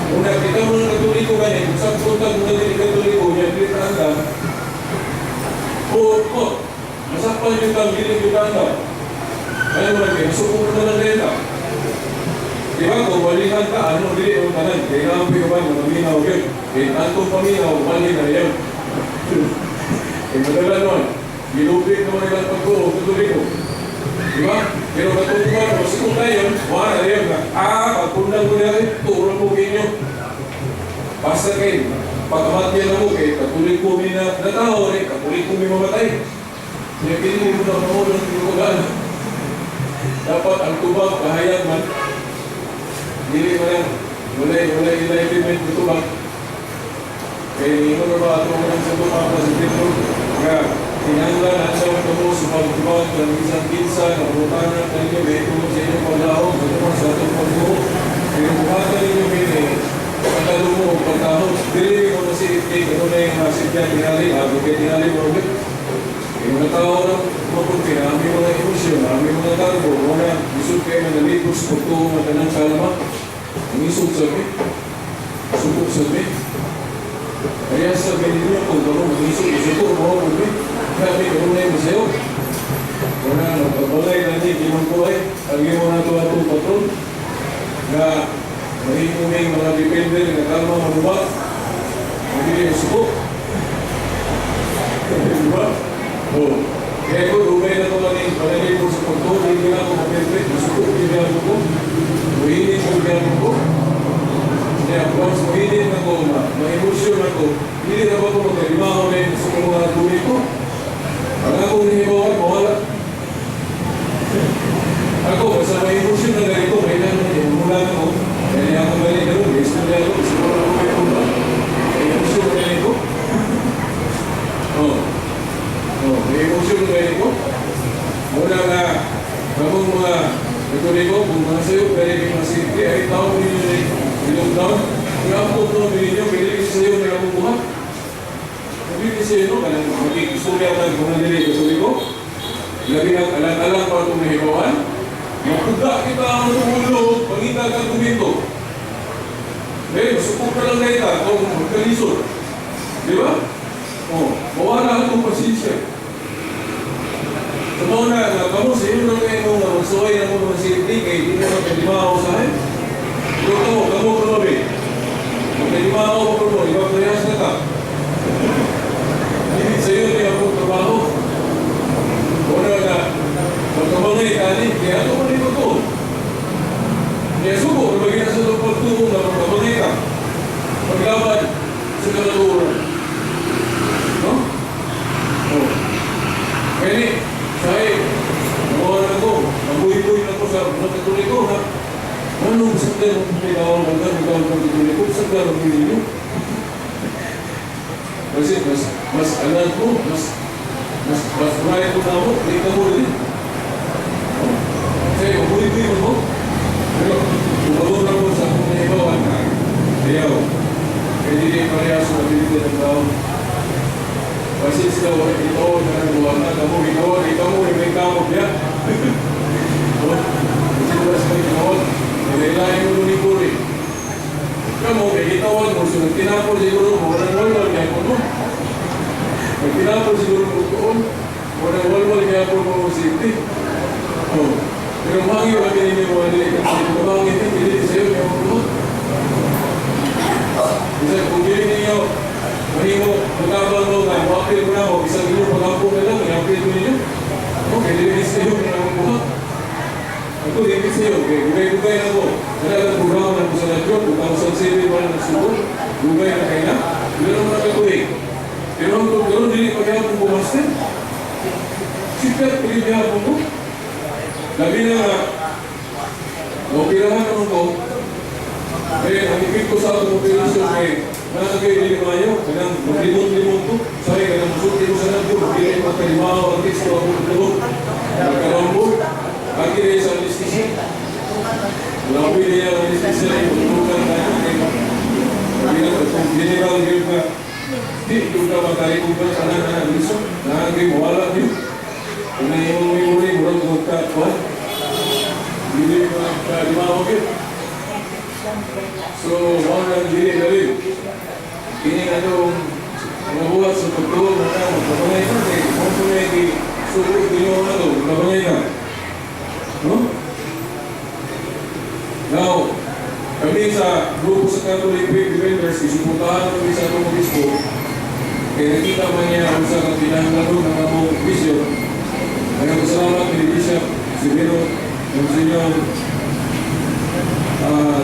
Una, kita mga Katoliko gani, kung sa punta mga dili Katoliko, yan dili ka andam, o, o, masakpan yung kang dili yung andam. Kaya mo lang kayo, masuko na lang rin. Di ba? Kung walihan ka, ano, dili ang tanan. Kaya nga po yung mga maminaw yun. Kaya tantong paminaw, wali na yun. Kaya madala nun, gilupit naman ilang pagtuo, Katoliko. Di ba? Pero katutuan, kung sikong tayo, wala na yun. Ah, pagpundang ko niya rin, turo mo kinyo. Basta kay, pagkamatya na mo kay, Katoliko mi na natao, eh, Katoliko mi mamatay. Kaya pinili mo na maulong tinutugan. Dapat ang tubag, kahayag man. Dili man lang, walay enlightenment ng tubag. Kaya ingon na ba ito ng sa tubag sa Pedro? Nga, kinahanglan ang siyang kamo sa pagtubag ng isang kinsa na pangutanan ninyo may tungod sa inyong paglahom sa tungod sa atong pagbuo. Pero buhatan ninyo kini, pagkalo mo o pagtahod. Dili mo na si FK, kano na yung masip niya, tinali, ago kay tinali mo ulit. Yung mga tao ng mapunti, na aming mga emosyon, na aming mga kargo, wala, isod kayo na nalipos, pagtuo nga tanang kalma. Ang isod sa mi, suko sa mi. Kaya sa ninyo, kung gano'n, ang isod, isuko, mo, mi. Grabe, gano'n na yung masayo. Wala, nagpabalay na ni, kinungkuhay, ang imo na ito atong patron, na mahimong mga depende, nga kalma manubat, hindi yung suko. Diba? Oh. Kaya ko, rubay na ito kaning panalipod sa pagtuo, hindi na ako mapirpit, masuko, hindi ako ko. Muhinit ko, hindi ako ko. Kaya, once muhinit ako, ma-emosyon ako, hindi na ba ako magkalimaho na yung sa mga tubig ko? Ang akong hinibawan, mawala. Ako, basta may emosyon na ganito, may na, mula na ko. Kaya ako galing ganun, may istorya ako, siguro ako may punta. May emosyon na ganito. Oh. Oh, may emosyon na ganito. Muna nga, kamong mga katoliko, kung mga sayo, pwede kayo masinti, ay tao ninyo na ilong down. Kaya ang punto ninyo, pwede kayo sayo na akong buhat. Pwede sa iyo, kanang magiging na kung nandili katoliko. Labi ng alang-alang pa itong nahibawan. Mapuga kita ang ulo, pangita ka kumito. Eh, support na lang kita kung magkalisod. Di ba? Oh, mawala itong pasensya. Sa mga na, kamo sa inyo lang kayo nga magsuway na mo mga safety, kay di mo magkalimaw sa akin. Pero kamo, kamo kunobi. Magkalimaw ko kuno, iba parehas na ka. Hindi sa iyo ni akong trabaho. Una na, magkamangay tani, kaya ito man ito to. Kaya suko, lagi na sa itong pagtuo na magkamangay ka. Paglaban sa kalaturan. No? Oh. Kaya ni, sahi, nakuha na ko, nabuhi-buhi na ko sa mga Katoliko na, anong sakdan ang pinawang hanggang ikaw ang Katoliko, sakdan ang ninyo. Kasi mas alam ko, mas bright ko na ako, hindi ka mo rin. Kasi mabuhi-buhi mo ko. Pero, kumbago na ko sa akong naibawan na, ayaw, kaya hindi parehas sa ability ng tao. Kasi sila wala ito, nagagawa na, kamo, ikaw, ikaw mo, may kamot niya. Kasi wala sa ikaw, nilailain mo ni Kuri. Kamo, kay gitawan mo, so nagtinapol siguro mo, walang walwal kaya ko, no? Nagtinapol siguro mo tuon, walang walwal kaya ko mo safety. Oh. Pero mangi, wala ninyo mo, hindi, kasi mangi, hindi sa'yo, kaya mo mo. Kasi kung dili ninyo, mahimo, magkabang mo nga, mo-appeal ko na mo, isang inyo, pag-ampo na lang, i-appeal ko ninyo. Okay, dili sa'yo, kaya mo buhat. Ako, dili sa'yo, okay, gugay-gugay na ko. Wala lang programa na ko sa radyo, 2007 wala na subo, gugay na kayo na. Wala naman nakatuig. Pero ang pero dili pa kaya kung bumaster. Sikat, pili niya ako ko. Labi na nga, maupirahan naman ko, eh, ang ipit ko sa atong operasyon eh, nasa kayo dili mayo, kanang maglimot-limot ko, sorry, kanang musulti ko sa radyo, dili magkalimaw ang teksto ako tulog, magkarambo, ang kiri sa anesthesia. Wala ko niya ang anesthesia, yung na, sabi na, kung general yun ka, di, yung ka magkalikong ka, sana na, liso, nakagay, mawala yun. Kung na yung memory, murag magka, kuhan, hindi magkalimaw yun. So, mao na ang dili dali. Kini atong mga buhat sa pagtuo na na, magkabangay na, kay mo po na suko Ginoo na to, magkabangay na. No? Now, kami sa grupo sa Catholic Faith Defenders, isuportahan kami sa atong obispo, kaya nakita man niya kung sa kinahanglan ng among vision. Kaya salamat ni Bishop Severo, Monsignor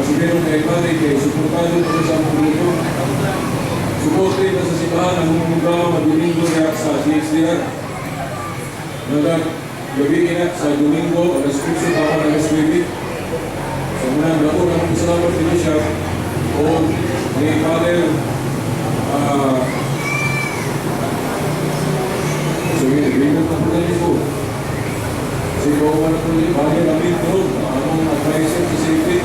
Severo Caimari, kay suportado ko sa among grupo. Suporte na sa simbahan ang among programa Domingo na sa GXDR. Naga gabi na sa Domingo, alas 8 ako ng alas 9. So muna, dako na akong salamat ni Bishop o ni Father sige, limot na po na ko. Sige, ko na po ni Father Amin po, anong advisor sa safety.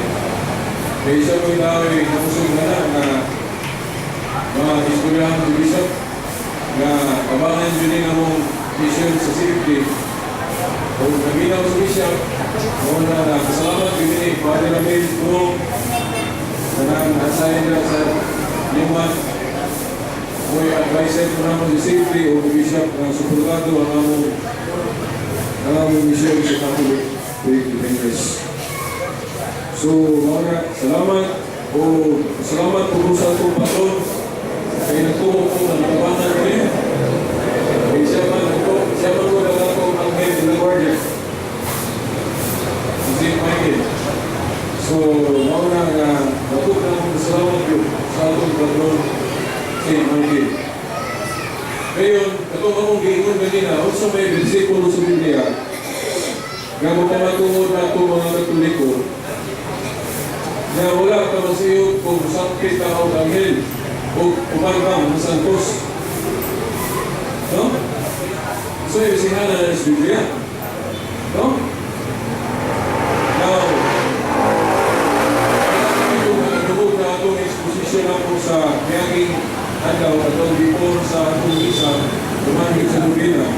Kaya siya po yung nakusog na na na mga istoryahan ni Bishop na kabangan yun yung among mission sa CFD. Kung naminaw sa bishop, mao na nakasalamat gyud ni Father Ramil Pro kanang assign na sa Newman. Mo'y advisor ko namo si CFD o bishop na suportado ang among mission sa Catholic Faith Defenders. So, mao na, salamat o salamat po sa atong patron kay nagtuo ko nga natabangan ko niya. Kay siya man ko na atong anghel de la guardia. Si St. Michael. So, mao na nga dako na akong salamat yun sa atong patron St. Michael. Ngayon, katong akong giingon ganina, unsa may bersikulo sa Biblia nga mapamatuod nato mga Katoliko na wala ka masiyog kung sakit ka o anghel o uban pa mga santos. No? So, yung sihana na sa Biblia. No? Now, ito nagdugog na atong exposition ako sa miaging adlaw atong before sa atong misa dumanhig sa nobena.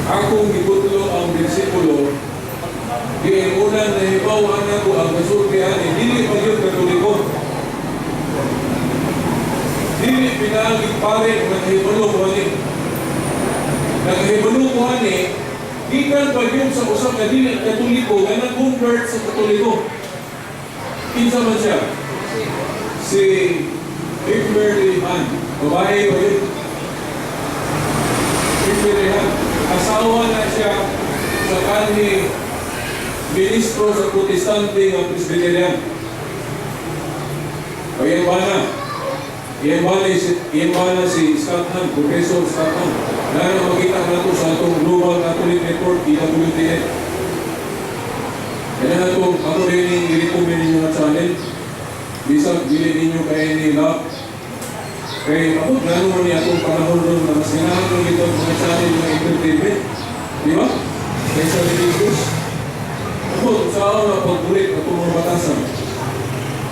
Akong gibutlo ang bersikulo. Giingunan nahibaw-an nako ang kasulti ani dili pa gyud Katoliko. Dili pinaagi pare nagahibalo ko ani. Nagahibalo ko ani gikan pa gyud sa usa ka dili Katoliko nga nag-convert sa Katoliko. Kinsa man siya? Si Kimberly Han. Babae ba yun? Kimberly Han. Asawa na siya sa kanhi ministro sa Protestante nga Presbyterian. O iyang bana. Iyang bana si Scott Hahn, Professor Scott Hahn. Na makita nato sa atong Global Catholic Network, EWTN. Kaya na ito, ako rin yung i-recommend ninyo na channel. Bisag dili ninyo kay ni love. Kay ako, gano'n mo niya atong panahon ron na mas ganahan mo ito ang mga channel ng entertainment. Di ba? Kaysa religious. Ako, sa ako na pagbulit atong mga batasan.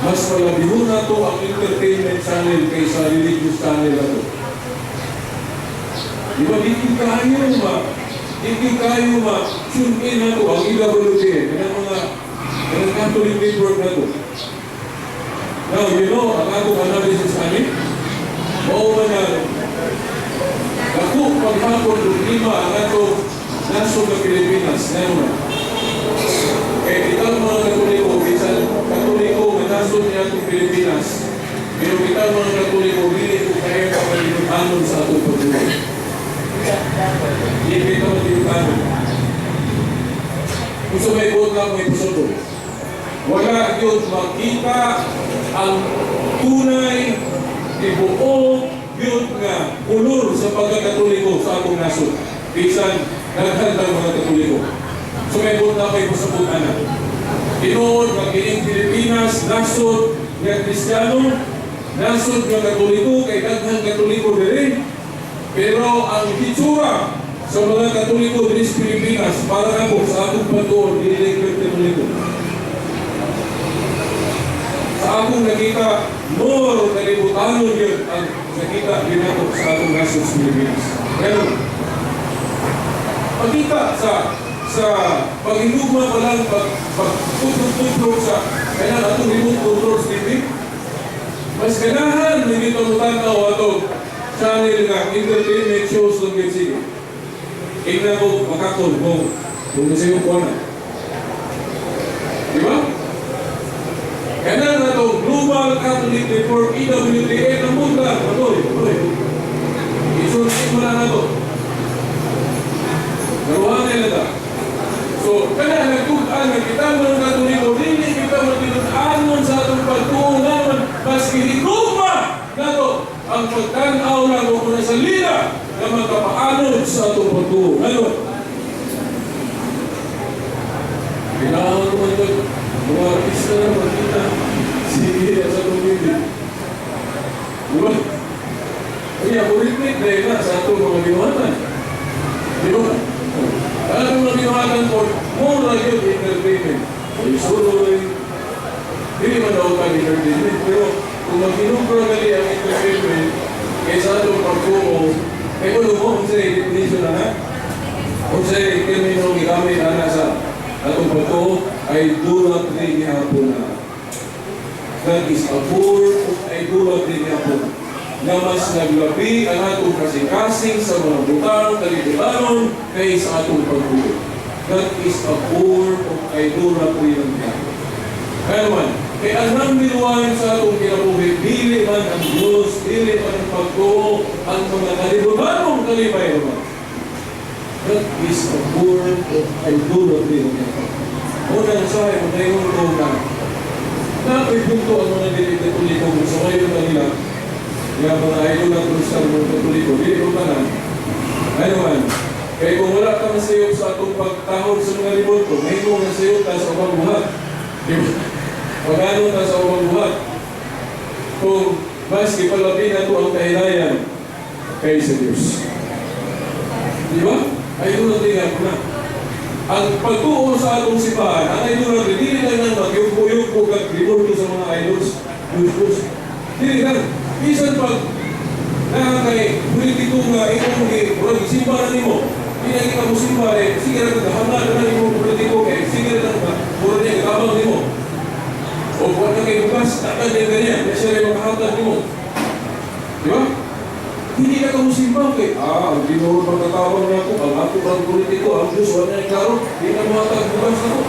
Mas malabihon na to ang entertainment channel kaysa religious channel na to. Di ba, di kayo ma, tune in na to ang EWTN, kanang mga, kanang Catholic Network na to. Now, ang akong analysis ani, mao man na, dako paghapon problema ang atong nasod ng Pilipinas, ngayon na. Kaya kita mga Katoliko, bisan Katoliko nga nasod niya atong Pilipinas, pero kita mga Katoliko, dili ko kaya kapalimutan sa atong pagbuhay. Dili kita matinuod. Kung sa may buot lang, may pusoto. Wala yun makita ang tunay, tibuok yun nga kulor sa pagkakatoliko sa atong nasod. Bisan daghan ng mga Katoliko. So may buot na may pasabot ana. Tinuod nga kining Pilipinas, nasod nga Kristiyano, nasod nga Katoliko, kay daghang Katoliko diri. Pero ang hitsura sa mga Katoliko diri sa Pilipinas, para nako sa atong pagtuon, dili gyud Katoliko. Sa akong nakita, more kalibutanon yun ang nakita din nato sa atong nasod sa Pilipinas. Pero, pagkita sa paghinugma pa lang, pag pag sa kaya atong remote control sa TV, mas ganahan hindi ito tanaw atong channel nga entertainment shows lang yun sige. Tingnan ko makakon kung nasa iyo ko na. Di ba? Kaya na ito, Global Catholic Network, EWTN, ang punta. Patuloy, patuloy. Isulti mo na nato. Naruhan nila ta. So, kaya nagtug-an nga kita mga Katoliko, dili kita matinud-anon sa atong pagtuo naman, maski higugma nato ang pagtan-aw lang o kung nasa lila na magkapaanod sa atong pagtuo. Ano? Kailangan naman ito, mga artista na makita, sige sa atong TV. Di ba? Kaya, ulit-ulit na yun na sa atong mga binuhatan. Di ba? Ang atong mga binuhatan for more like yun, entertainment. Ay, suroy. Hindi man daw kang entertainment, pero kung maghinugro gali ang entertainment, kaysa atong pagtuo, Kaya kung mo, kung sa definition na na, kung sa termino gigamit na sa atong pagtuo, idolatry gihapon na. That is a form of idolatry gihapon. Na mas naglabi ang atong kasing-kasing sa mga butang, kalibutanon, kaysa atong pagtuo. That is a form of idolatry ng gihapon. Kaya naman, kaya ang number one sa atong kinabuhi, dili man ang Diyos, dili man ang pagtuo, ang mga kalibutanong kalipay naman. That is a form of idolatry ng gihapon. Unang sahay, magayon ko na napoy punto ang mga dili Katoliko kung sa ngayon na nila nga mga idolatry sa mga Katoliko, dili ko tanan. Ano man, kaya kung wala ka masayop sa atong pagtahod sa mga libot, kung may mo nasayop ta sa ubang buhat. Di ba? Pagano ta sa ubang buhat. Kung mas ipalabi na to ang kahilayan kaysa Diyos. Di ba? Ay doon ang ko na. Ang pagtuo sa atong simbahan, ang idolatry, dili lang nang magyugbo-yugbo kag rebulto sa mga idols. Diyos, Diyos. Dili lang. Bisan pag naa kay politiko nga imong gi murag simba na nimo. Di na kita mo simba eh, sige ra ka hanga na nimo politiko kay sige ra ka murag niya kabang nimo. O kung na kay bukas, takan din ganyan, kaya siya rin makahatag nimo. Di ba? Hindi na ka musimba kay, ang Ginoo pagkatawag niya ako, ang ako bang politiko, ang Diyos, wala niya klaro, di na muhatag bukas nako.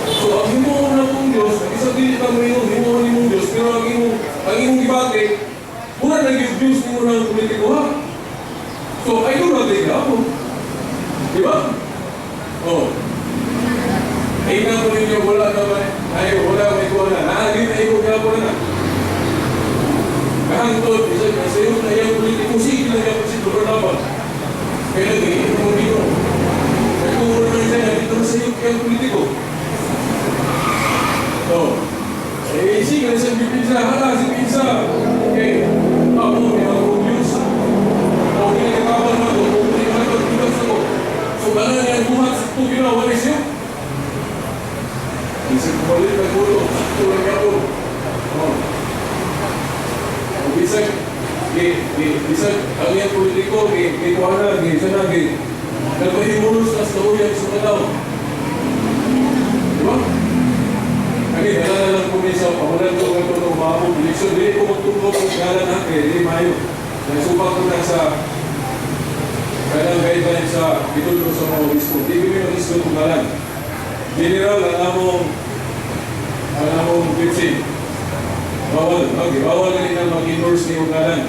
So ang himuon na kong Diyos, isa dili ka mo yung himuon nimong Diyos, pero ang imong gibati, mura na yung Diyos nimo ng politiko ha. So ay doon natin ako. Di ba? Oh. Ay na ko ninyo, wala naman, ay wala may kuha na. Naagin na ikaw kaya na. Kahangtod, isa sa iyo na iyang politiko, sige lang yan si Gobernador. Kaya nag-iinit mo dito. Kaya kung wala na siya, dito na sa iyo kaya politiko. So, eh, sige na siya pipinsa, hala si pinsa. Okay, ako, may mga good news. Okay, nakakabal na ko, kung hindi ka nagpagpitas ako. So, wala niya buhat sa tubig na, wala siya. Isip ko balik na gulo, sakto lang ako. Oh. Bisag, gi, gi, bisag, ang iyang politiko, gi, gi, kuha na, gi, siya na, gi, nagpahimulos na sa uyag sa tanaw. Di ba? Kani, dala na lang ko sa pamulan ko ng itong umabot. Eleksyon, dili ko magtungkol kung ngalan na, kaya di mayo. Nasupak ko na sa kanang guideline sa bitulong sa mga obispo. Di ko may mag-isgot kung ngalan. General, ang among preaching. Bawal, okay, bawal na rin ang mag-endorse ni ngalan.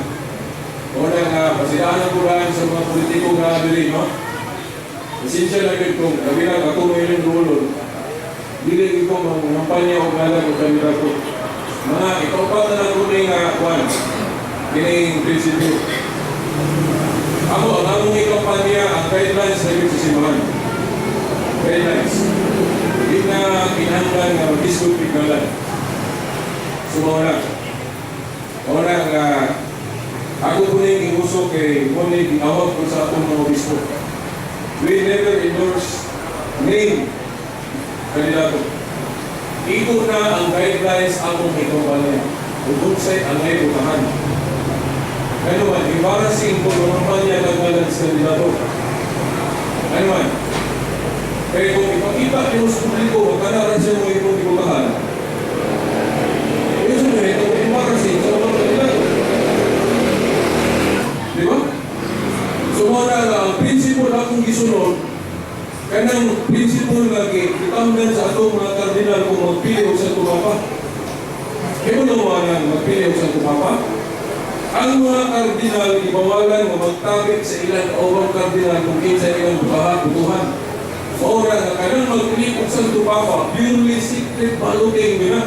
Una nga, pasidaan ko lang sa mga politiko nga dili, no? Pasensya na yun kung labi na ako mo yung dulon. Dili ko mangampanya o ngalan o kandidato. Mga ikaupat na lang ko nga kwan, kining prinsipyo. Ako, ang among ikampanya, ang guidelines na yun sa simbahan. Guidelines. Di na kinahanglan nga mag-discuss ngalan. So, mao na. Mao na nga, ako po na yung giuso kay mo ni giawag ko sa atong mga obispo. We never endorse name kandidato. Ito na ang guidelines among ikampanya. Ug unsay angay butahan. Ano man, embarrassing kung mangampanya kag ngalan sa kandidato. Ano man, kaya kung ipakita niyo sa publiko, magkanaran siya mo itong ibutahan. Ito na ito, embarrassing sa mga kandidato. Di ba? So mao na nga, ang principle akong gisunod, kanang principle nga gitamnan sa atong mga kardinal kung magpili og Santo Papa. Kaya mo na magpili og Santo Papa? Ang mga kardinal ibawalan nga magtabik sa ilang kaubang kardinal kung kinsa ilang bukahan, butuhan. Mao ra nga kanang magpili og Santo Papa, purely secret balloting na.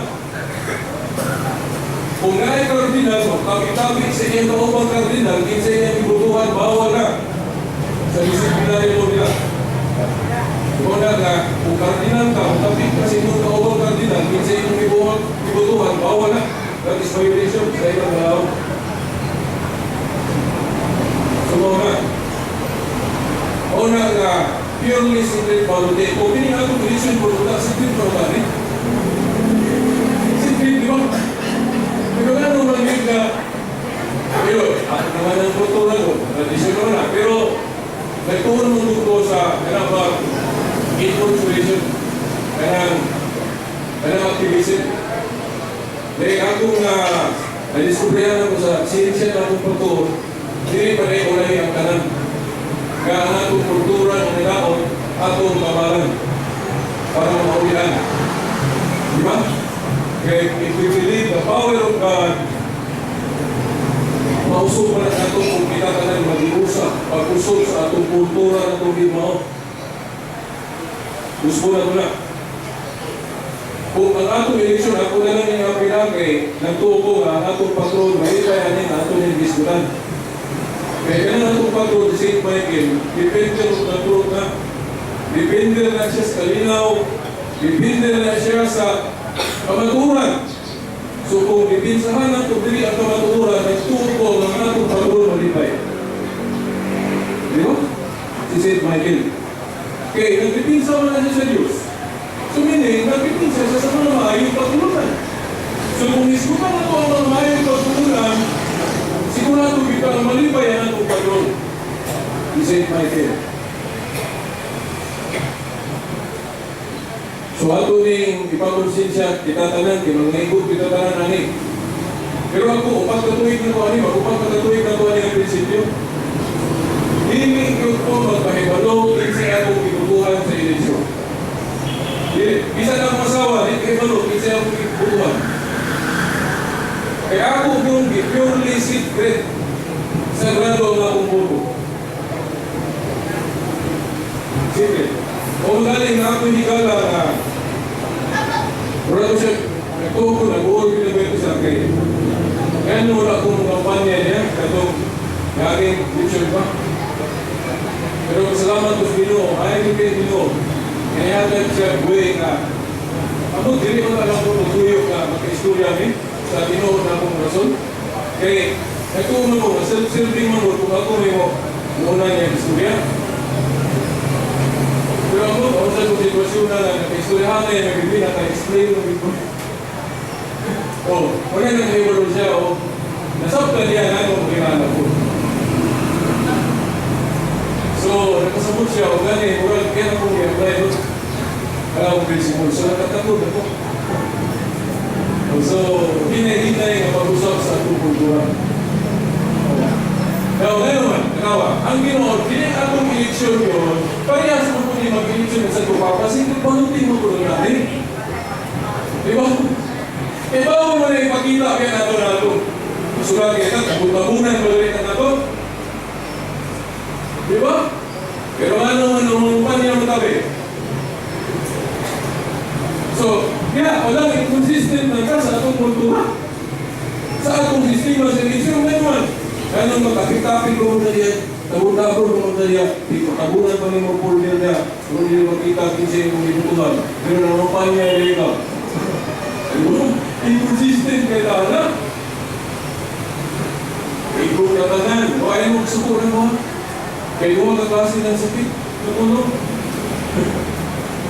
Kung naay kardinal, magtabi-tabi sa iyang kaubang kardinal, kinsa iyang gibutuhan, bawal na sa disiplinaryo mo nila. Kung na nga, kung kardinal ka, kung tabi ka sa inyong kaubang kardinal, kinsa iyong gibutuhan, bawal na. That is violation sa ilang law. So, mao na. Mao na nga, purely secret balloting. Kung pini atong election board, wala secret pa ba ni? Secret, di ba? Pero ano man yun nga, Pero, ako naman ang kultura ko, tradisyon naman na. Pero, nagtuon mo dito sa kanang ba, enculturation, kanang activism. Dahil akong na nadiskubrihan ako sa sinsya na akong pagtuon, dili pa rin ulahi ang tanan. Kaya ang atong kultura ng nilaon, atong kamalan para mauwian. Di ba? Kaya if we believe the power of God, mausog pa na ato kung kita tanan mag-iusa, pag-usog sa atong kultura na itong gimao. Gusto na ito na. Kung ang atong eleksyon, ako na lang yung apila kay nagtuo ko nga ang atong patron, malipay ani nga atong yung gisgutan. Kaya kanang atong patron, si St. Michael, defender of the truth na. Defender na siya sa kalinaw, defender na siya sa kamaturan. So kung dipinsahan nato dili ang kamatuoran, nagtuo ko nga ang atong patron malipay. Di ba? Si St. Michael. Kaya nagdipinsa man na siya sa Diyos. So meaning, nagdipinsa siya sa mga maayong pagtulunan. So kung isgutan na ito ang mga maayong pagtulunan, sigurado kita ang malipay ang atong patron. Si St. Michael. So ato ning ipakonsensya kita tanan, kay mga kita tanan ani. Pero ako, 4 ka tuig na ko ani, mag-4 ka tuig na ko ani ang prinsipyo. Dili gyud ko magpahibalo kinsay akong gibutuhan sa eleksyon. Dili, bisan ang asawa, di kahibalo kinsay akong gibutuhan. Kaya ako kung purely secret, sagrado ang akong boto. Secret. O galing na ako higala nga wala ko siya, nagtuo ko, nag-uol ko sa akin. Kaya nung wala akong kampanya niya, katong laging eleksyon pa. Pero salamat ko sa Ginoo, ay kay Ginoo. Kaya siya buhay nga. Ako, dili ko alam ko magtuyo nga makaistorya mi sa Ginoo na akong rason. Kaya nagtuo mo, self-serving mo kung ako may mo, muna niya istorya. Pero ako, ako sa kong sitwasyon na nakaistoryahan na yan, nag-ibig, naka-explain mo ko. Oh, wala na kahibalo siya, oh. Nasabtan niya na itong kilala ko. So, nakasabot siya, o gani, murag, kaya na kong i-apply doon. Kaya akong principle. So, nakatakot ako. So, hinay-hinay nga pag-usap sa atong kultura. Now, ngayon man, tanawa, ang Ginoo, kini atong eleksyon yun, parehas mo po ni mag-eleksyon sa Papa, sige, panutin mo po natin. Di ba? Eh, bago mo na ipakita kaya nato nato. Surat kaya tabon-tabunan mo rin na nato. Di ba? Pero ano ano pa niya matabi? So, kaya walang inconsistent na ka sa atong kultura. Sa atong sistema sa eleksyon, ngayon man. Kaya nung magkapit-kapit ko na diyan, tabon-tabon mo na diyan, di ko tabunan pa ni mo folder niya, kung hindi makita kinsa imong gibutuhan. Pero naman niya rin ka. Inconsistent kay na. Ikaw ka tanan, o ayaw mo sukuran mo. Kay duha ka klase ng sakit, tutunog.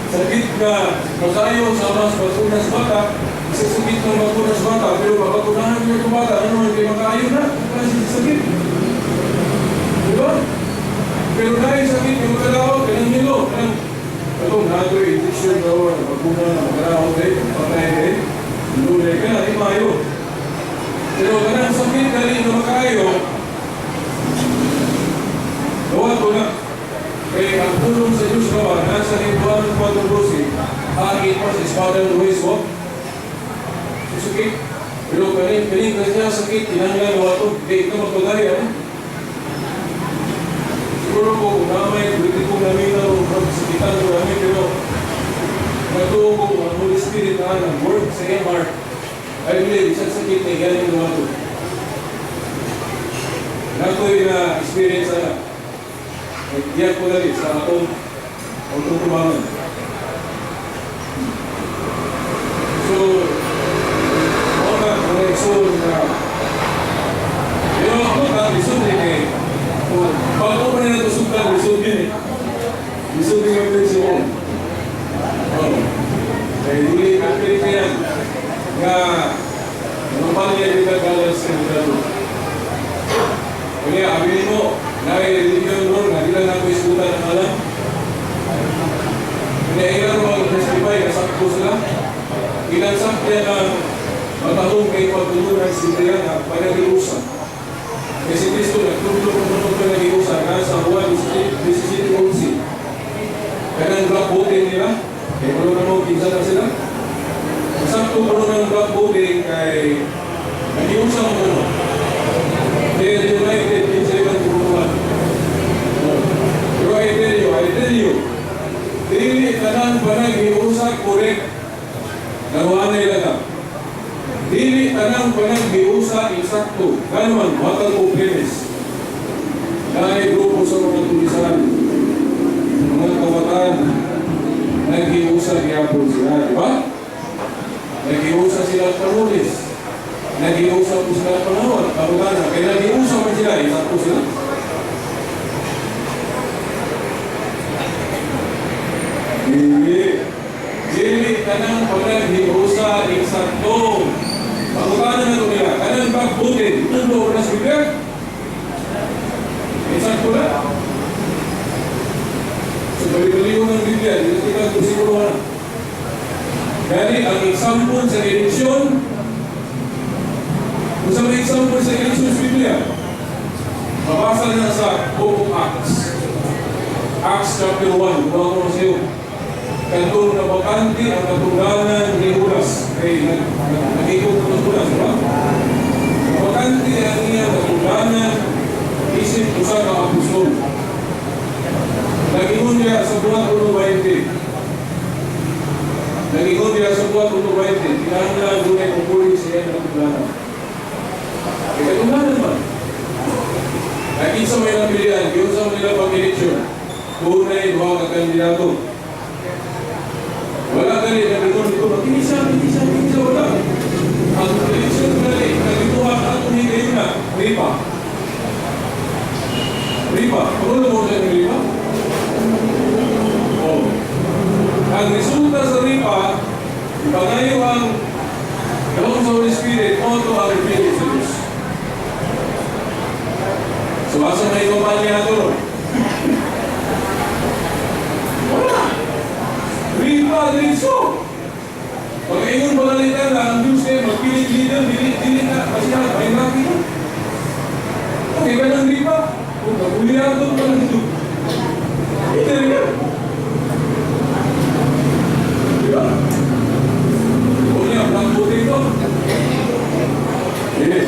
Sakit ka, makayo sa mas bakunas bata, isa sakit ng bakunas bata, pero babakunahan mo itong bata, ano man, kay makayo na, klase sa sakit. Diba? Pero dahil sakit, yung magkalaw, kanang nilo, kanang, itong natoy, injection daw, bakuna, magkalaw, eh, patay, eh, lulay ka na, di maayo. Pero kanang sakit dali na makayo, gawa ko na. Kaya ang pulong sa Diyos gawa, nasa Hebreos 4:12, akin pa sa espada ng huwes mo. Sakit. Pero kanin, kanin kasi niya sakit, tinanggal gawa to, di ito magpagaya. Ano? Siguro ko, kung namay, politikong namin na, kung sakitan ko namin, pero nagtuo ko kung ang Holy Spirit na nag-work sa iyang heart, I believe, isang sakit na galing gawa to. Nato'y na experience na nagdiyak ko dali sa atong tubangan. So, ako na, mga igsoon na, pero ako ka, lisod eh, kay, bago pa na natusugtan, lisod yun eh. Lisod yung principle. Oh. Kaya dili, ang Pilipinan, nga, mga pangya yung kagalas sa kandidato. Kaya aminin mo, na religion ron, nga di lang nato isgutan ang alam. Kaya ilan mo mag-justify, nasakto sila. Ilan sakya ng matahong kay pagtulunan si Biblia nga panag-iusa. Kaya si Kristo nagtudlo kung ano panag-iusa na sa Juan 17:11. Kanang block voting nila, kaya kuno na mo, kinsa na sila. Sakto kuno ng block voting kay nag-iusa mo kuno. They are united in sila turuan. Pero I tell you, dili tanan panag-iusa correct. Naruanay lang ka. Dili tanang panag-iusa insakto. Gano'n, watag ko premise. Naay grupo sa mga tulisan, mga kabataan, nag-iusa gyapon sila, di ba? Nag-iusa sila panulis. Nag-iusa po sila panahon, kabataan. Kaya nag-iusa man sila, insakto sila. Dili. Dili tanang panag-iusa insakto. Pangutana na ito nila, kanang pagbutin, itundo ko na sa Biblia? Insakto na. So, bali-bali ko ng Biblia, dito kita kung siguro na. Gani, ang example sa eleksyon, kung sa may example sa eleksyon sa Biblia, mabasa na sa Book of Acts. Acts chapter 1, buha ko na sa iyo. Katong nabakante ang katungdanan ni Judas. Kay nag-ikot ko ng Judas, di ba? Nabakante ang iyang katungdanan isip usa ka apostol. Nag-ingon niya sa buhat 1:20. Nag-ingon niya sa buhat 1:20. Kinahanglan dunay pupuli sa iyang katungdanan. Kay katungdanan man. Nag-isa may napilian, yun sa nila pag-eleksyon. Dunay duha ka kandidato. Wala gali nag-ingon dito, kinisa, kinisa, kinisa, wala. Ang eleksyon gali, nagituhan atong higayuna, ripa. Ripa, ano mo siya ng ripa? Oh. Ang resulta sa ripa, ipangayo ang Gahom sa Holy Spirit, o ang pili sa Diyos. So, asa may kumpanya nato ron? Wala. Ripa, diretso. Pag-ingon balalitan na, ang Diyos kayo, magpilit leader, dili, dili na, kasi na, may laki na. Okay ka ng ripa? Kung kapuliado ka lang ito. Hindi rin yan. Di ba? Huwag niya, black voting ito. Hindi.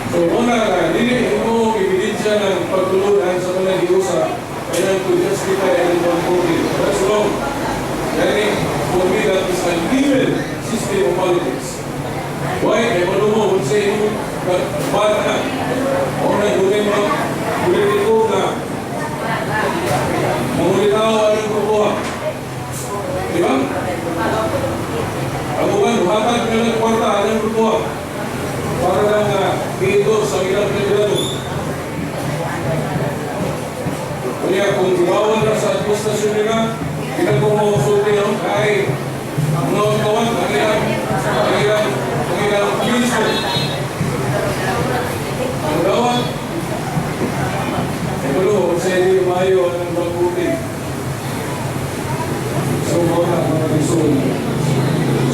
So, una ka, dili mo ebidensya ng pagtulunan sa panag-iusa kaya to justify anyone voting. That's wrong. Kaya for me, that is an evil system of politics. Why? Kaya ano mo, kung sa inyo, bata na. O na, doon mga politiko na mangulitaw anong kukuha. Di ba? Ang uban, hatag na ng kwarta, anong kukuha? Para lang na dito sa ilang kandidato. Kaya kung bawal na sa administrasyon nila, ilang kung makusulti no? Ay, ang mga kawan, ang ilang minister. Ang gawat, eh, tulo, sa hindi mayo ang mabuti. So, mga na, mga result.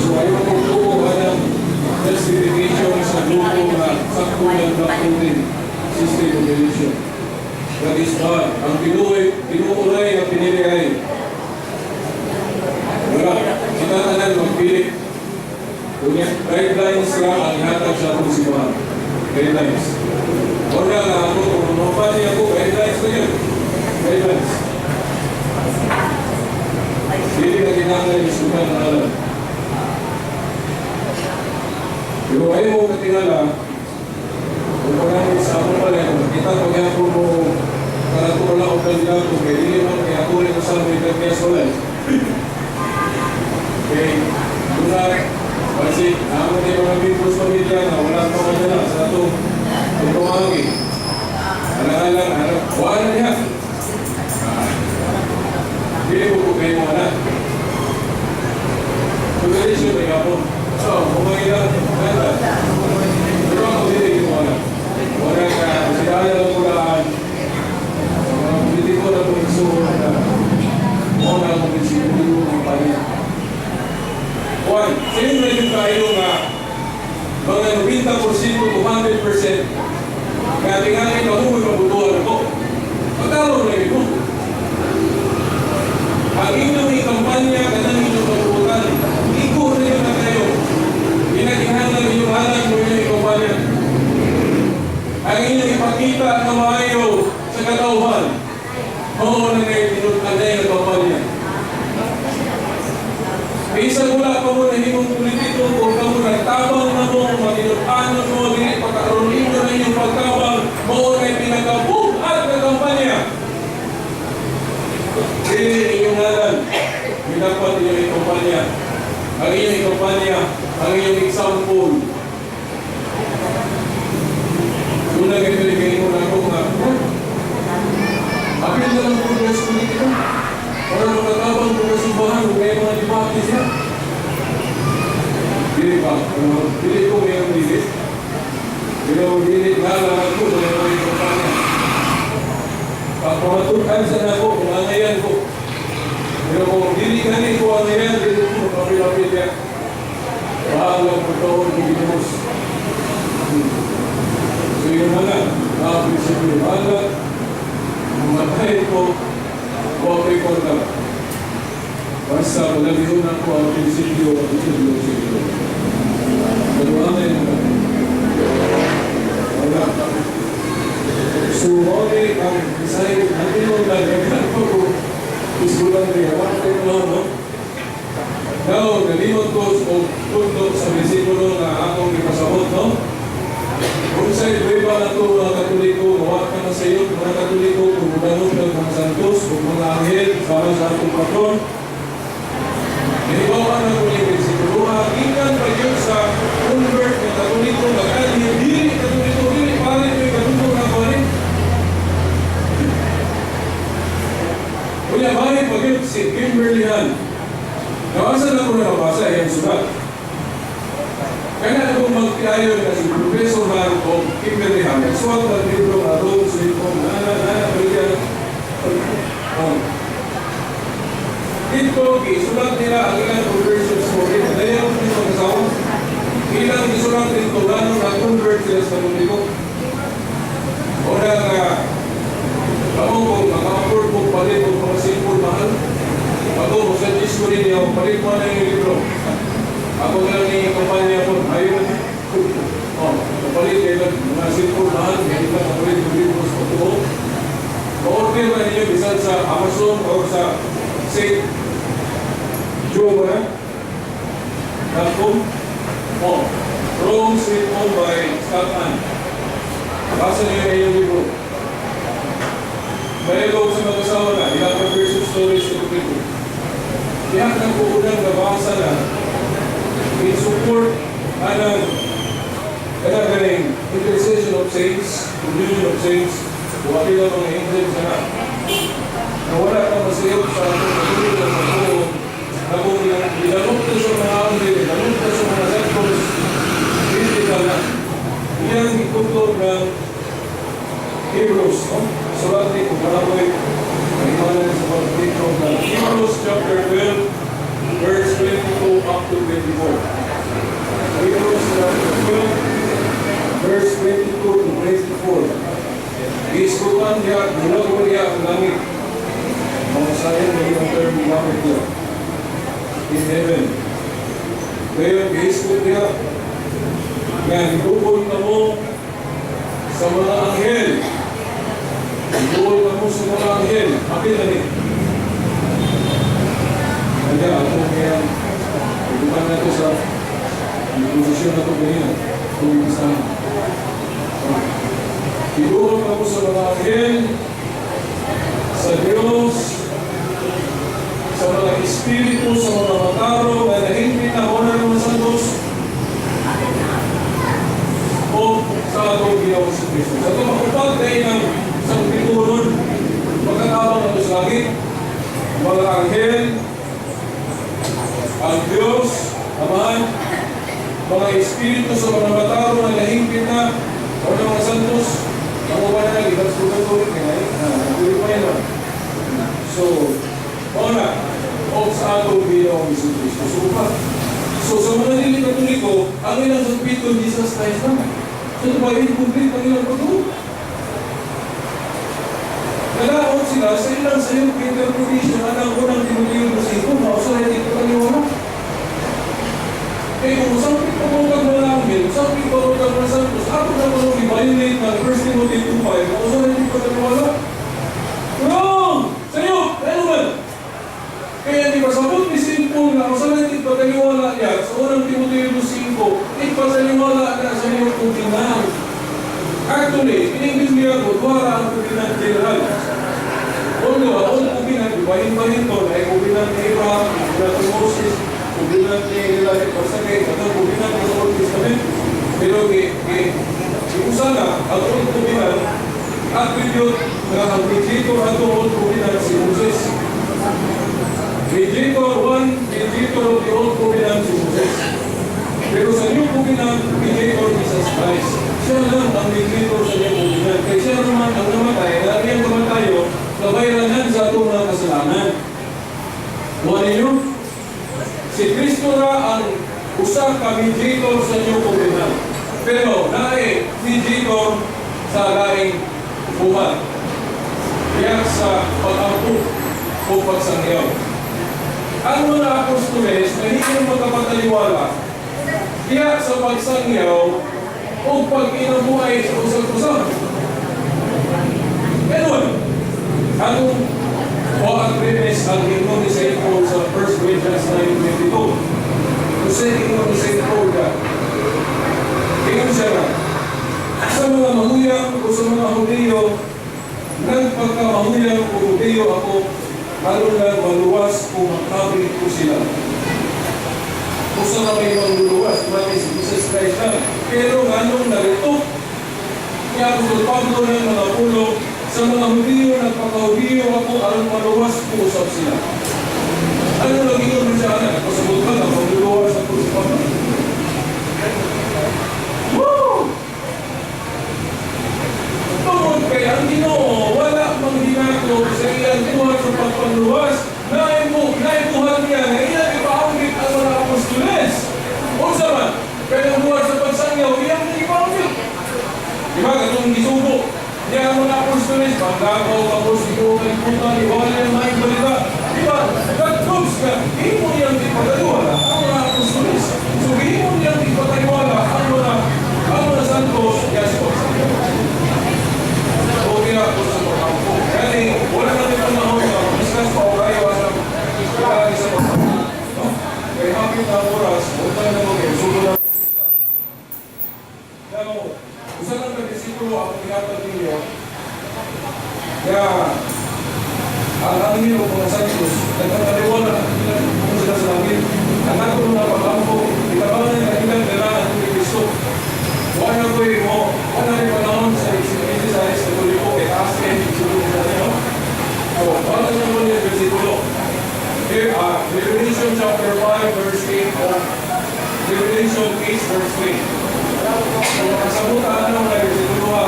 So, ayaw kong tuo ng justification sa grupo na sakto ng voting system of election. That is God. Ang tinuoray ang pinili ay wala. Kita tanan magpili. Kunya, guidelines lang ang ihatag sa atong simbahan. Guidelines. Wala nga ako, kung mapali ako, guidelines na yun. Guidelines. Dili na kinahanglan isukan ang alam. Pero ayaw mo katingala, kung parang sa among balay, kung makita ko niya po mo, karato lang o kandidato, kaya dili man, kaya ako rin sa may kanya sa balay. Okay, muna, kasi naman tayo mga membros pamilya na wala pa madala sa atong tumagi. Alang-alang, alang, wala niya. Dili ko po kayo mga anak. Pag-elisyon ay ako. So, kung may ilang, ganda. Pero ako dili yung mga anak. 100% nga tingali kamo may mabutuhan ako. Pagkaroon na ito. Ang inyong ikampanya, kanang inyong kabubutan, iko na yun na kayo. Ginaginhanan inyong halang mo inyong ikampanya. Ang inyong ipakita na maayo sa katauhan, oo na ngayon tinud-anay ang kampanya. Bisan wala pa mo nahimong politiko, kung kamo nagtabang na mo, matinud-anon mo, dili pagkaroon mo na inyong pagtabang, mao na pinakabuhat na kampanya. Dili inyong ngalan, minapat inyong ikampanya. Ang inyong ikampanya, ang inyong example. Una ganito mo na ako nga, apil na lang po sa politika. Para makatabang po sa simbahan, kung kayo mga debate siya. Dili ba? Ano, dili ko mayroong dili. Pero dili nga lang ako, mayroong mga kampanya. Pagpamatukan sa nako, kung angayan ko. Pero kung dili gani ko angayan, dili ko makapilapit yan. Bahala po taon ko ginamos. So yun na nga, ang prinsipyo. Bahala, mamatay ko, okay ko na. Basta palagihon ako ang prinsipyo at prinsipyo sa iyo. Pero ano yun na? Wala. So, okay, ang isay, natin mo lang, nagkaan ko ko, isgulan rin, wala kayo no, no? Now, nalimot ko o tundo sa bersikulo na akong ipasabot, no? Kung sa iba na ito, mga Katoliko, mawa ka na sa iyo, mga Katoliko, kung mudanong ng mga santos, kung mga anghel, sama sa atong patron. Inibawan na ko ni bersikulo, gikan pa yun sa convert ng Katoliko, nagkali, dili Katoliko, dili, pare ko yung Katoliko na ako rin. Kuya, pare pa yun si Kimberly Han. Nawasan ako na mabasa iyang sulat. Kaya na kung magtiayon na si Professor Han o Kimberly Han, nagsuwat ng libro nga Rome, Sweet Home, na na na na oh. Dito, gisulat nila ang ilang conversion story. Dahil ang mga kasawa, ilang gisulat dito, gano'n na convert sila sa Katoliko. Una nga, ako kung maka-afford kong palit o mga simple mahal, ako, suggest ko rin niyo, palit mo na yung libro. Ako lang ni kumpanya ko, ayun. Oh, kapalit kayo mga simple mahal, hindi ka kapalit ng libro sa totoo. Ma-order na ninyo bisan sa Amazon or sa St. Joe ba na? .com. Oh, Rome Sweet Home by Scott Ann. Basa niyo yung iyong libro. Mayroon sa mga asawa na, ilang conversion stories sa Katoliko. Diyan ang unang nabasa na in support anang kanang ganing intercession of saints, communion of saints, wala lang mga angels na na wala ka masayop sa atong patuloy na pagtuo na kung ilalok ka sa mga anghel, ilalok ka sa mga santos, hindi ka na. Iyan ang ituto ng Hebrews, no? Sulat ni kung kalaboy, naiwanan sa pagtito ng Hebrews chapter 12, verse 22 up to 24. Hebrews chapter 12, verse 22 to 24. Giiskutan niya, bulag niya ang langit. Mga sayan na yung term gamit niya. In heaven. Ngayon, giiskot niya, nga higupon na mo sa mga anghel. Higupon na mo sa mga anghel. Apil na ni. Kaya ako kaya, higupan na ito sa posisyon na ito ganyan. Kung ibisahan. Higupon na mo sa mga anghel, sa Diyos, sa mga espiritu, sa mga mataro, na nahingpit na honor ng mga santos, o sa atong Ginoong si Kristo. Sa itong makupag tayo ng sa pitunon, magkatabang na sa langit, mga anghel, ang Diyos, Amahan, mga espiritu sa mga mataro na nahingpit na, o ng mga santos, ako ba na ibang purgatory, kaya nagpuri pa yan. So, ora, o sa atong Ginoong si Kristo. So, pa. So, sa mga dili Katoliko, ang ilang sampito, Jesus Christ lang. So, diba, incomplete ang ilang pagtuo. Nalaot sila sa ilang sayop interpretation anang Unang Timoteo 2:5, mausahay dito kaniwala. Kaya kung usapin pa mo kag mga anghel, usapin pa mo kag mga santos, ako na mo i-violate ng 1 Timothy 2:5, mausahay dito kaniwala. Wrong! Sayop! Ano man? Kaya di ba sabot ni St. Paul na usahay dito kaniwala niya sa Unang Timoteo 2:5, ipasaniwala na sa New Covenant. Actually, ining Biblia ko, duha ra ang covenant general. Although, ang Old Covenant, ibahin-bahin to, na covenant ni Abraham, covenant ni Moses, covenant ni Elijah, basta kay, atong covenant sa Old Testament. Pero, usa na, ang Old Covenant, attribute na ang mediator atong Old Covenant si Moses. Mediator, one mediator of the Old Covenant si Moses. Pero sa New Covenant, mediator Jesus Christ. Siya lang ang mediator sa New Covenant. Kaya siya naman ang namatay, na iyang kamatayo, kabayranan sa atong mga kasalanan. Kuha ninyo? Si Kristo ra ang usa ka mediator sa New Covenant. Pero naay mediator sa laing buhat. Diyak sa pag-ampo o pagsangyaw. Ang mga apostoles na hindi magkapataliwala, diyak sa pagsangyaw o pag-inabuhay sa usag-usag. Ganun. Ang o ang premise ang ingon ni St. Paul sa 1 Corinthians 9:22. Kung sa ingon ni St. Paul ka, ingon siya na, sa mga mahuyang o sa mga Hudyo, nagpagkamahuyang o Hudyo ako, aron lang maluwas o makabig ko sila. Usa na may mangluluwas, mali si Jesus Christ lang. Pero nganong narito, ni Apostol Pablo ng mga pulong, sa mga Hudyo, nagpakahudiyo ako aron maluwas ko usab sila. Ano lang ingon mo siya, anak? Pasabot ka na, mangluluwas ako si Pablo. Woo! Tungod kay ang Ginoo wala mang hinakop sa iyang buhat sa pagpangluwas, naibuhat niya na iyang ipaanggit ang mga apostoles. Unsa man, kay ang buhat sa pagsangyaw, iyang ipaanggit. Di ba, katong gisugo niya ang mga apostoles, panggabaw, tapos ito kalibutan, iwala ang maayong balita. Di ba, that proves na himo niyang ipagkaniwala ang mga apostoles. So, himo niyang ipagkaniwala ang mga santos, kaya sa pagsangyaw. O kaya ako sa pag-ampo. Kaya wala natin panahon na discuss pa o kayo sa lagi sa pag-ampo. No? Kaya hapit na oras, utang na mo kayo, sulo na. Now, usa lang ka disipulo ang ihatag ninyo. Kaya, ang angel o mga santos, nagkakaliwala kung sila sa langit. Ang ato na pag-ampo, itabangan ang ilang dala ni Kristo. Wala ko mo, wala rin panahon sa exercise sa tuloy ko, kay taas kayo, sulod sa niyo. So, wala na mo niya versikulo. Here, Revelation chapter 5, verse 8, o Revelation 8, verse 3. So, makasabutan na mga versikulo ha,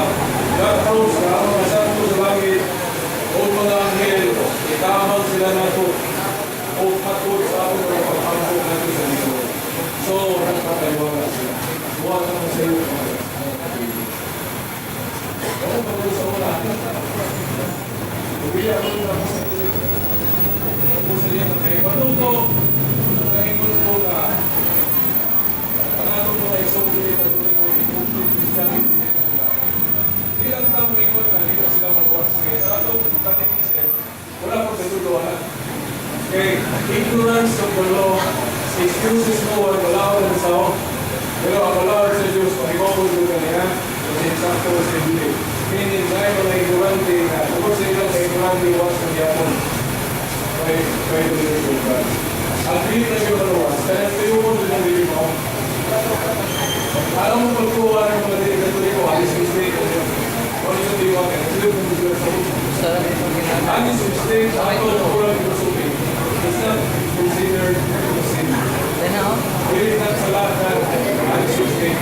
that proves na ang mga santo sa langit o mga anghel, itamang sila nato o patod sa atong mga pag-ampo nato sa Ginoo. So, nagpapaliwala sila. Buhat naman sa iyo, mga kapatid. Ako pa sa una. Hindi ako na sa ako sa niya kay panuto, nakaingon ko na ang atong mga igsoon dili Katoliko, incomplete Christianity nila. Di lang ta moingon nga di na sila maluwas. Kaya sa atong catechism, wala pa katuluhan. Kay ignorance of the law excuses no one, wala ng sao. Pero ang wala sa Diyos, pahiwaon mo kaniya, kasi eksakto sa dili. Meaning, dahil mga ignorante na, tungkol sa ilang ka-ignorante, was ng yapon. Kay the grace of God. Ang dili na yung maluwas, kaya tuyo mo din ang dili mo. Alam mo pagkuha ng mga dili Katoliko, honest mistake, ano ano yung diwa kaya, sila kung sila sa honest mistake, ako na kurang philosophy. It's not considered sin. Dili na sala na honest mistake.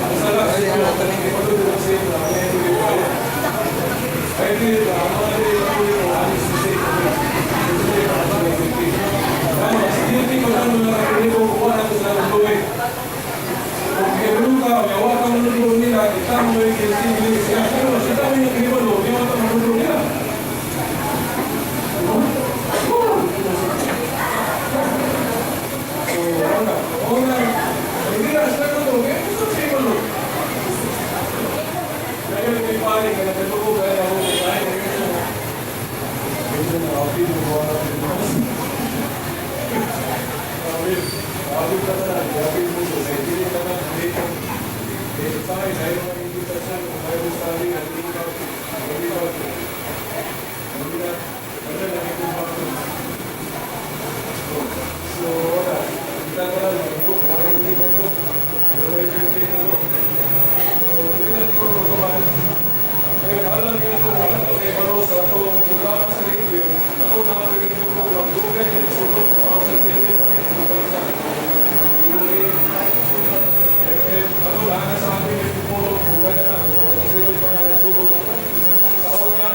Ang sala, siguro, ipatuloy ng sin na may hindi ko. Ay, hindi na, ang mga dili Katoliko, honest mistake. Considered na guilty. Ano, mas guilty ko lang mga Katoliko, kuha na ito sa tuloy. Kung hebrew ka, may wa ka mo nila, Happy mo ko na rin. Happy. Happy ka na. Happy mo ko. Kaya dili ka na. Dili ka. Eh, sa akin, ayaw mga invitasyon. Kung Bible study, hindi ka. Hindi ka. Hindi na. Wala na rin kung bakit. So, wala. Kita ka lang. Mag-book. Hindi mag-book. Pero may printing ako. So, hindi na siguro magkaman. Ngayon, alam niyo ito, wala ko kay Baro sa atong programa sa radio. Ako na ang radio program. Dugay niya sulod, 2007 pa rin. Ano, na sa akin yung tumulong, dugay na lang. 2007 pa na nagsulod. Sa una,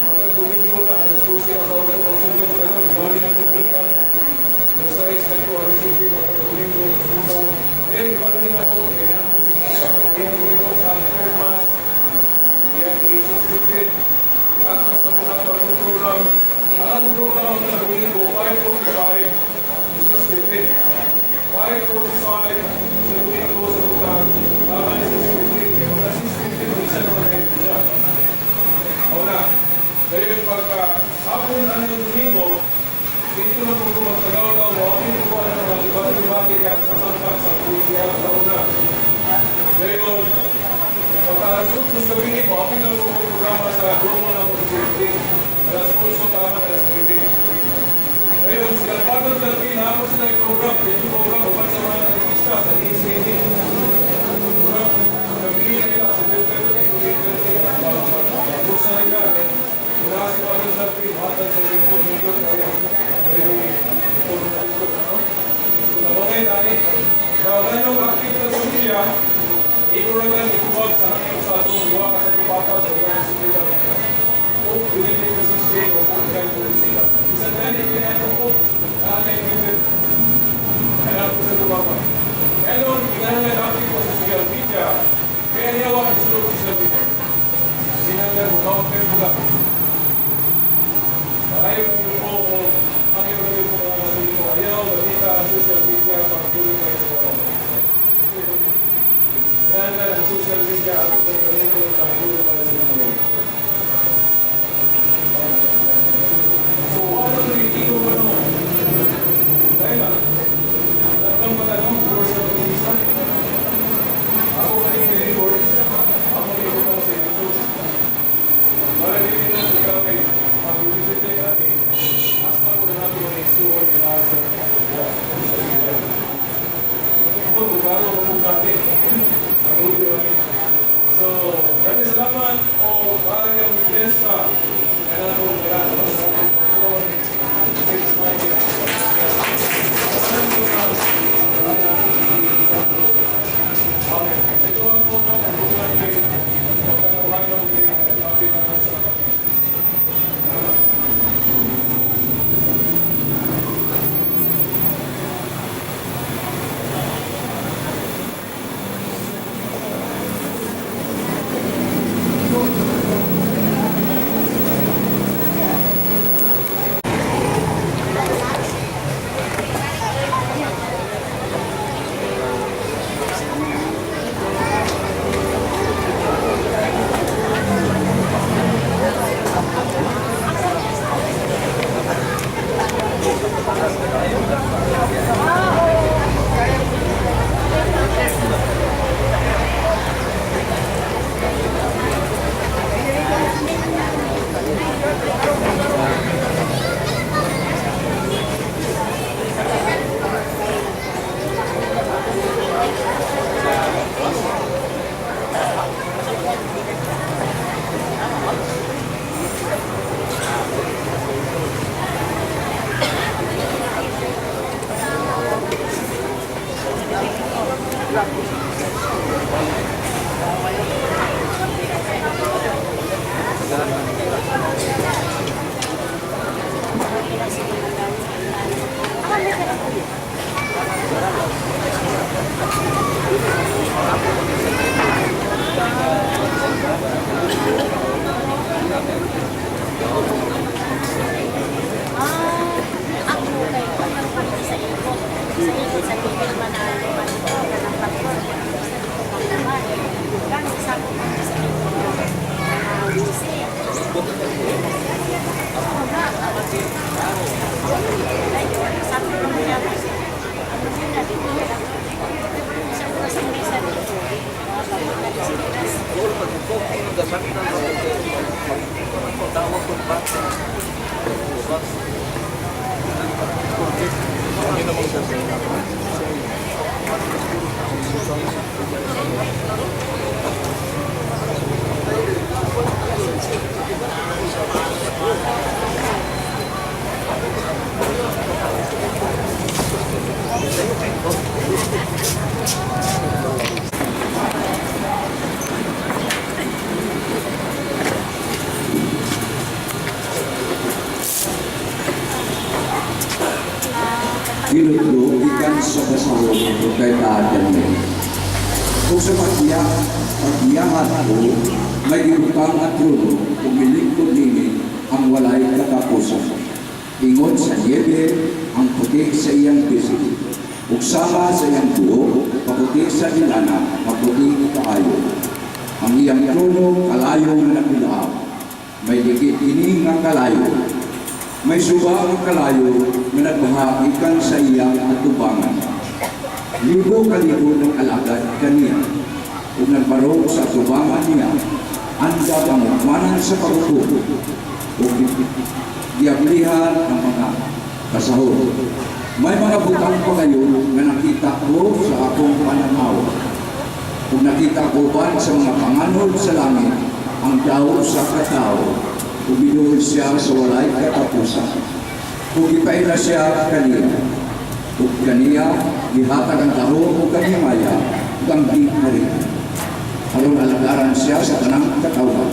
hanggang Domingo na, alas 12 ang tawag ko, magsulod, ano, bali na pupunta. Nasa is nagko, alas 7, hanggang Domingo, punta. Eh, bali na ako, kaya kaya ko sa third mass, kaya 6:15, tapos na po nato ang program. Ang program ng Domingo, 5:45 to 6:15. 5:45 sa Domingo sa Butang, tama na 6:15. Kaya mga 6:15, isa naman na yun siya. Mauna, dahil pagka hapon na ng Domingo, dito na po magtagaw-taw, mawapin ko ang mga debate-debate kaya sa sangkap sa pulisya sa una. Dahil, pagka alas 8 sa gabi, mawapin na po ang programa sa grupo ng Presidente. Alas 8, tama na alas 9. Ngayon, sila Father Delphi, nahapon sila yung program, yung program, upat sa mga katikista sa DCD. Program, gabi nila, 7:30 to 8:30. Buksan nila, mula si Father Delphi, hatag sa lingkod, lingkod kaya, medyo tulong na lingkod, ano? So, nabangay tayo. Now, ngayong active na pamilya, ikurangan, ikuwag sa hanggang sa atong iwa ka sa papa sa iwa sa sila. O, binili ko si Spain, o kung kaya ko sila. Isang dali, kaya ko, naanay ko kailangan ko sa tumama. Kaya noon, kinahanglan natin ko sa social media, kaya niya wa isulod sa social media. Kinahanglan mo, counter mo lang. Ayaw ng po ko, ang iyo rin po mga nasulit ko, ayaw, gamita ang social media para tulong kayo sa mga. Kinahanglan ang social media at ito ganito ang tulong kayo sa mga. So, wala na rin ito ba no? Dahil ba? Ang matanong, course ng Pag-ibig. Ako pa rin deliver, ako rin ito sa Jesus. Para dili na ikaw ay mag-visit kami, hasta ko na natin ang isuwag na sa Kung bugaro mo bugati, ang uli ba? So, maraming salamat o parang yung fiesta, kaya na po kaya sa Panginoon, Amen. Ito ang po ng buhay pagkakawan ng kapit na sa kami.
Ako kay sa ikot sa tingin man na ng Gani sa ko sa ikot.
Ginutlo gikan sa basahon kay Daniel. Kung sa pagbiyahat ko, may gibutang at trono ug milingkod nini ang walay katapusan. Ingon sa niebe ang puti sa iyang bisig, ug sama sa iyang buhok, paputi sa ilana, maputi kaayo. Ang iyang trono kalayo nga nagbilaab, may ligid ini nga kalayo. May suba ang kalayo nga nagbaha gikan sa iyang atubangan. Libo kalibo ng alagad kaniya ug nagbarog sa atubangan niya andam ang ugmanan sa pag-uto ug giablihan ang mga kasahod. May mga butang pa kayo nga nakita ko sa akong pananaw. Ug nakita ko ban sa mga panganod sa langit ang daw sa katao ug binuhol siya sa walay katapusan. Ug gipaila siya kaniya. Ug kaniya gihatag ang dahom ug kahimaya ug ang gingharian. Aron alagaran siya sa tanang katawhan.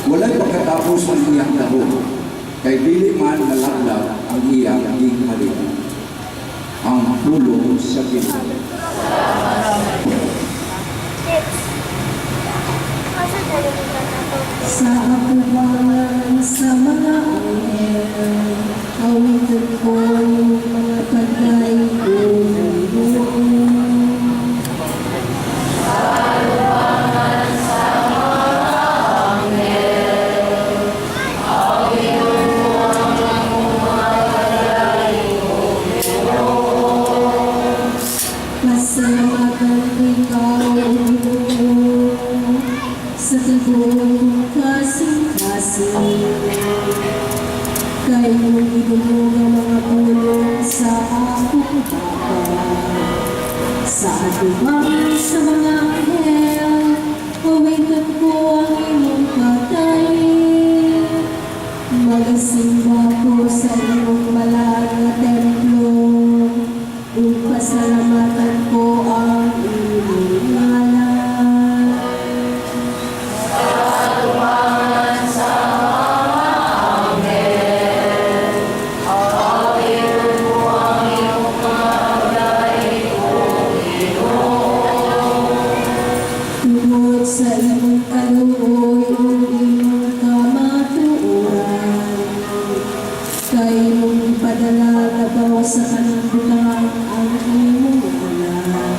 Walay pagkatapos ang iyang dahom, kay dili man nalaglag ang iyang gingharian. Ang pulong sa Ginoo.
Kids. Asa tayo nito?
Sa atubangan sa mga anghel, awitan ko ang mga pagdaig o Ginoo. Pasalamatan ikaw, Ginoo, sa tibuok kasing-kasing. Kay imong gidungog ang mga pulong sa akong baba. Sa atubangan sa mga anghel, awitan ko ang imong pagdaig. Magasimba ko sa imong balaan nga templo, ug pasalamatan ko ang imong ngalan. Tungod sa imong kaluoy ug imong kamatuoran, kay imong gipadala labaw sa tanang butang ang imong ngalan.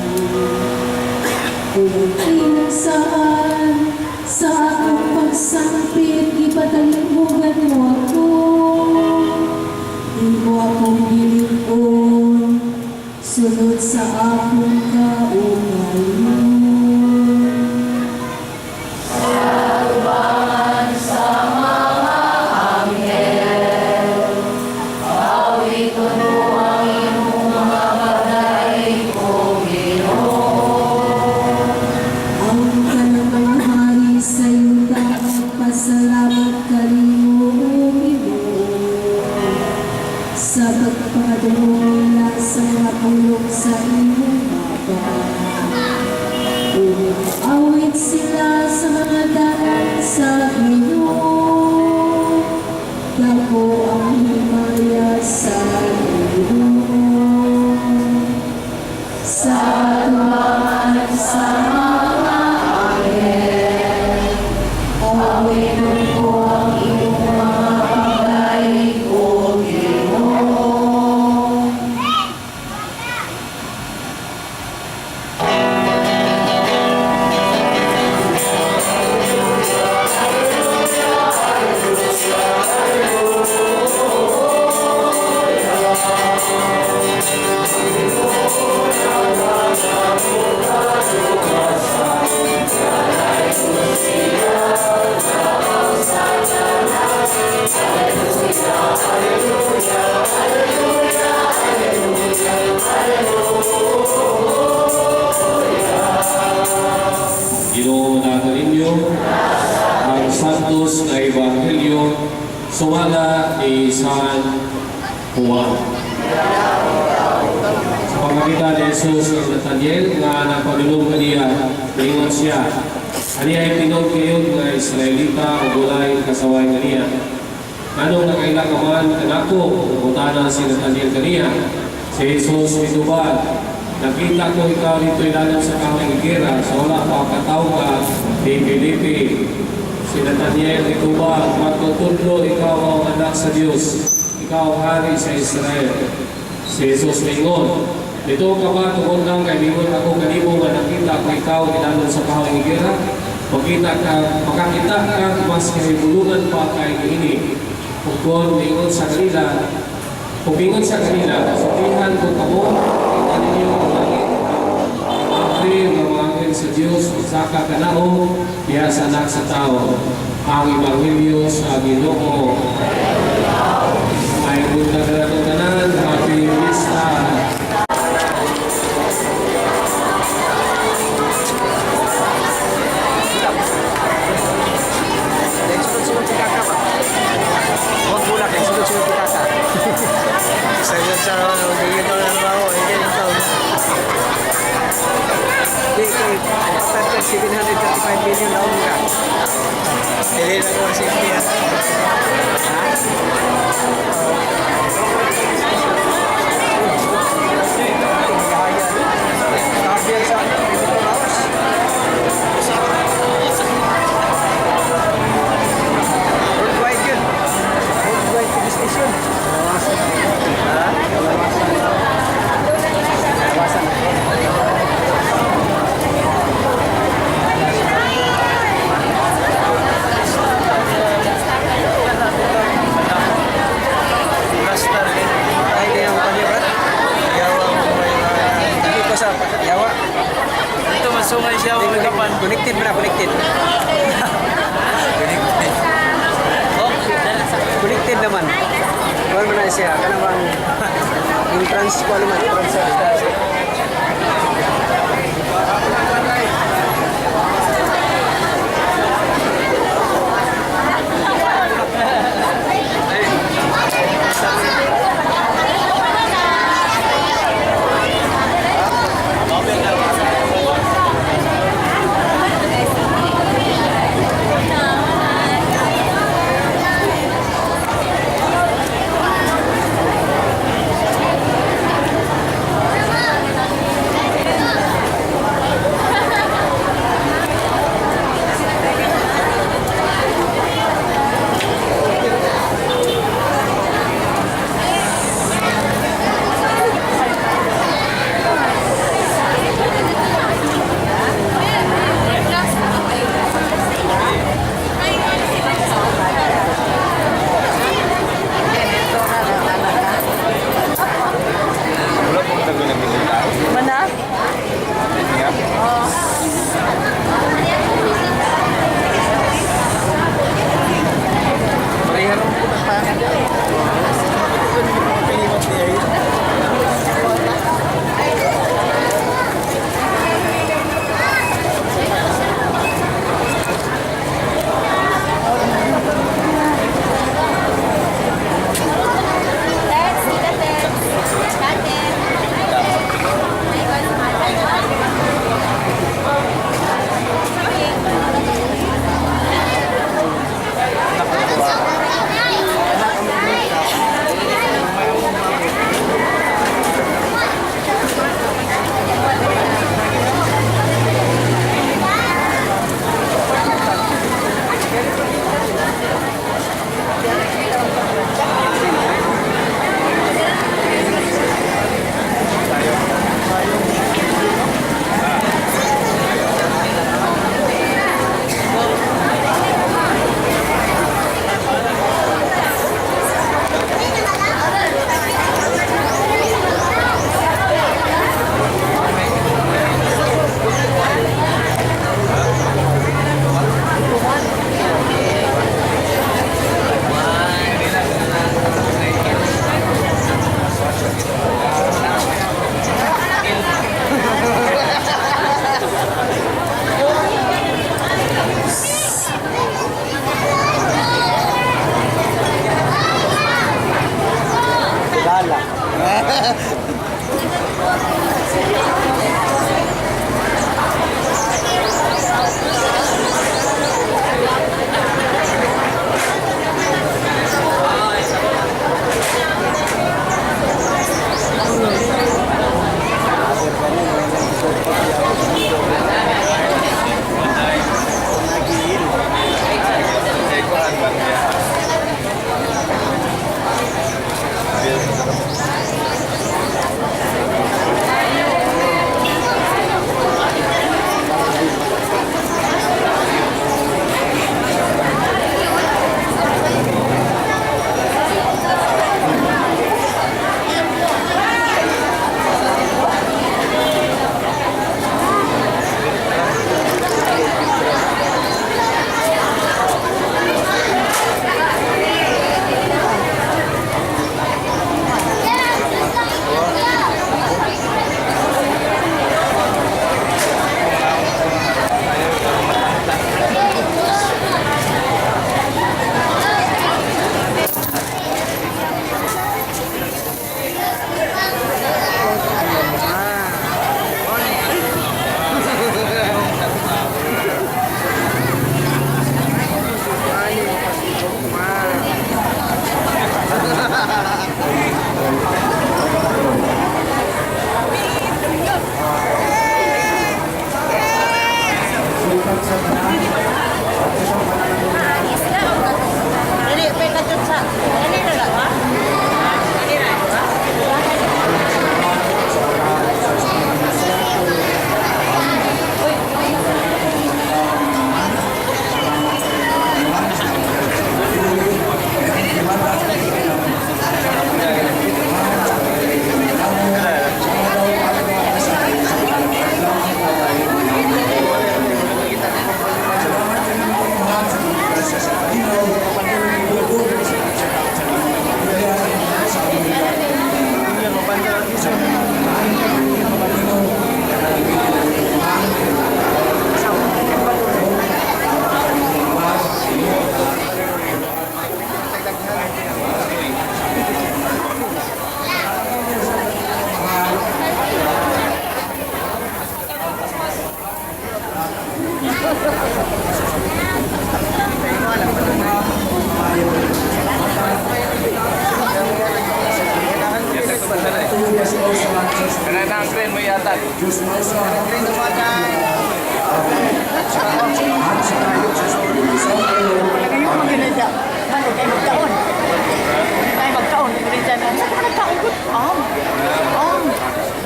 Ug imong saan sa akong pagsangpit gipatalinghugan mo ako. Imo akong gilig-on sulod sa akong kaugalingon. Ang tanang mga hari sa yuta magpasalamat kanimo, O Ginoo, sa pagpakadungog nila sa mga pulong sa imong baba. Ug awit sila sa mga dalan sa Ginoo. Dako ang himaya sa Ginoo. Sa atubangan sa mga anghel, awitin ko ang iyong mga pagdaig, O Ginoo.
Juan. Sa pagkakita ni Jesus kang Nathaniel nga nagpadulong kaniya, niingon siya, "Ani ay tinuod kayo nga Israelita ug walay kasaway kaniya. Nganong nakaila ka man kanako?" Nangutana si Nathaniel kaniya. Si Jesus mitubag, "Nakita ko ikaw didto ilalom sa kahoy higera sa wala pa katawag ka ni Felipe." Si Nathaniel mitubag, "Magtutudlo, ikaw ang anak sa Dios, ikaw ang hari sa Israel." Si Jesus mingon, "Nituo ka ba tungod lang kay mingon ako kanimo nga nakita ko ikaw ilalom sa kahoy higera? Makakita ka mas kahibulungan pa kay niini." Ug mingon sa kanila, "Sultihan ko kamo, kita ninyo ang langit mahapli ang mga anghel sa Dios magsaka kanaog diha sa Anak sa Tao." Ang Ebanghelyo sa Ginoo. Ay buntag na tanan, happy Fiesta.
Sunod-sunod si Kaka ba? Huwag bulak, eh. Sunod-sunod si Kaka. Sa ano, bigyan ko ng baho, eh, ito. Di, kay, start ka 735 million na ka. Dili na ko simple, ha? Ha? Sabi sa ano, 24 hours. Worldwide yun. Worldwide TV station. Ha? Nawasan. Master din. Ay, di ang kanya ba? Yawa mo may hindi ko sa yawa.
Ito, masungay siya
Hindi,
mga kapan.
Connected mo na, connected.
Connected. Oh,
Connected naman. Kuhan mo na siya. Kana bang yung trans ko naman. Trans. Bahala.
Dili pa ka sa. Dili na lang ha. Dili na ha.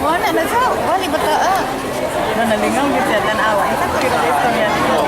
Wala na sa, wala ba ta? Nalingaw gyud siya tan-awa. Isa ko yung istorya nito.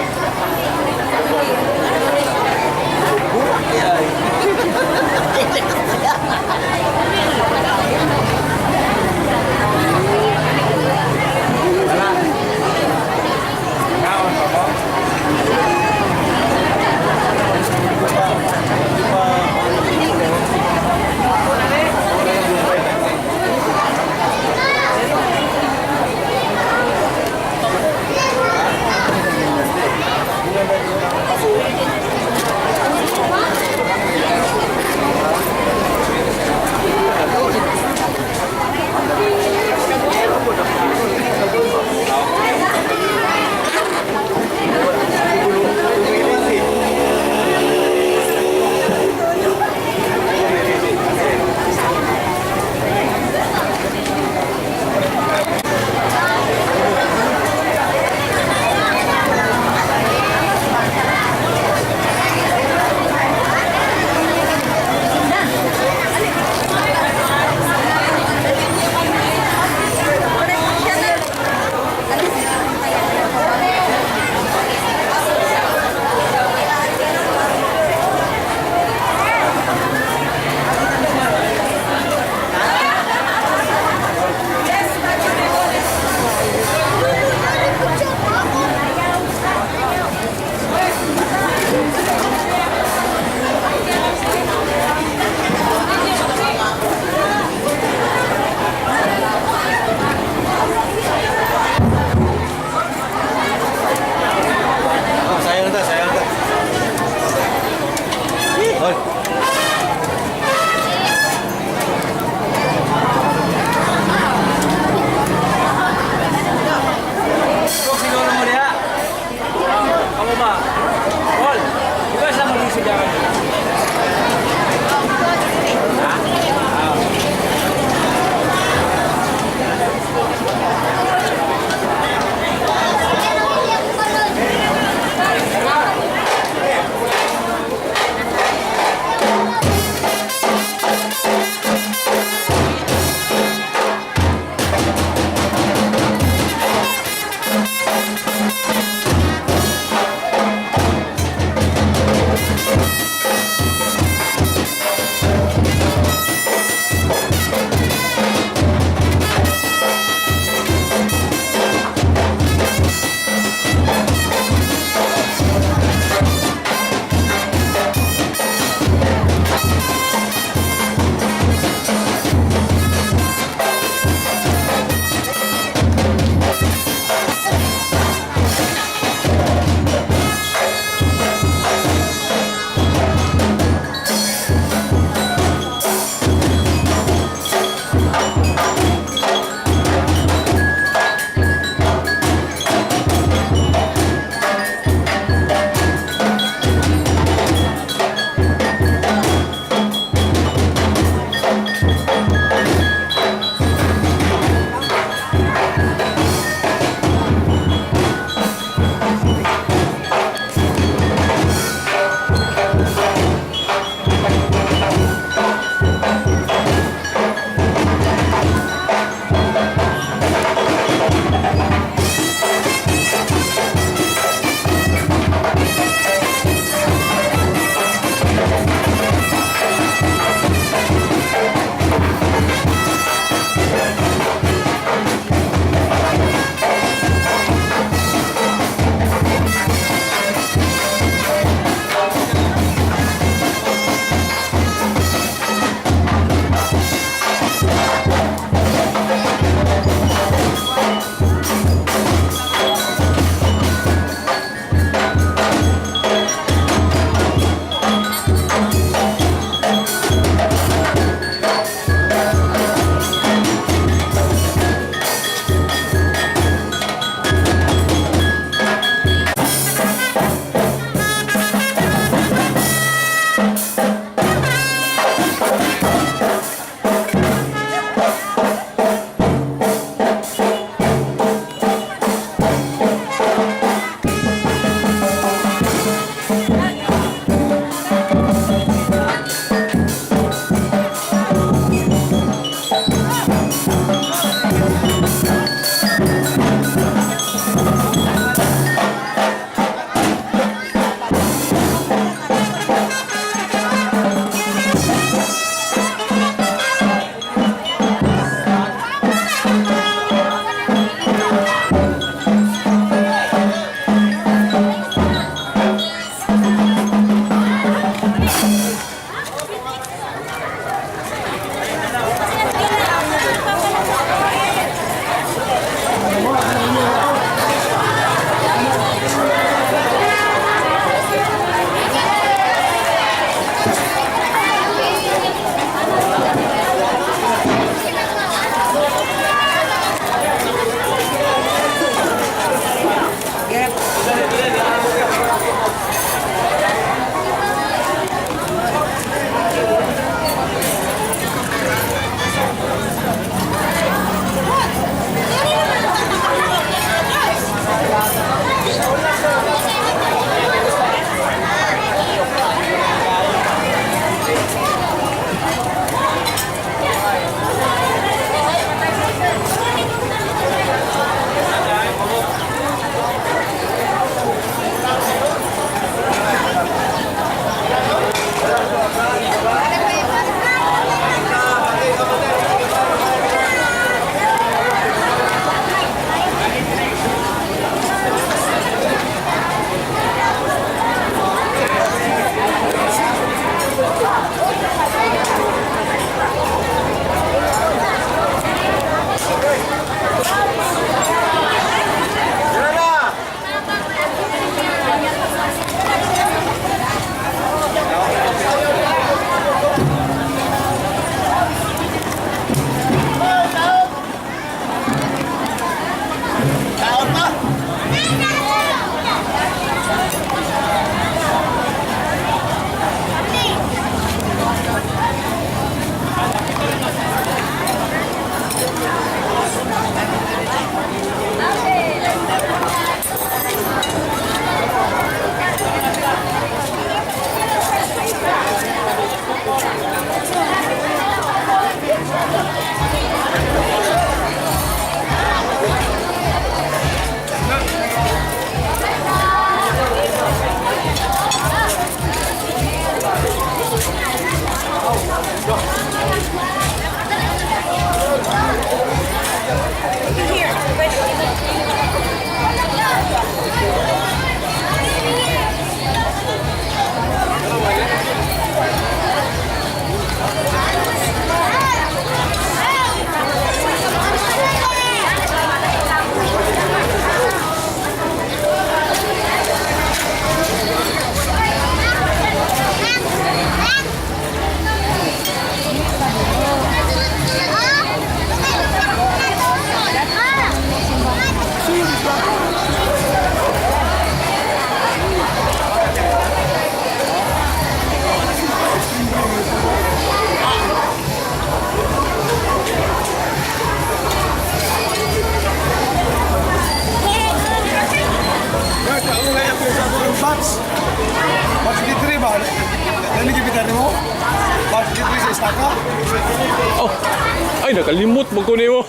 Ay, nakalimot mo ko nimo.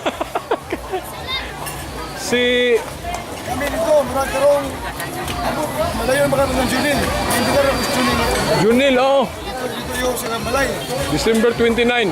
Si
Kami dito, murag karong ako, malayo na ng Junil. Hindi ka rin Junil.
Junil, oo.
Dito yung sa Malay.
December 29.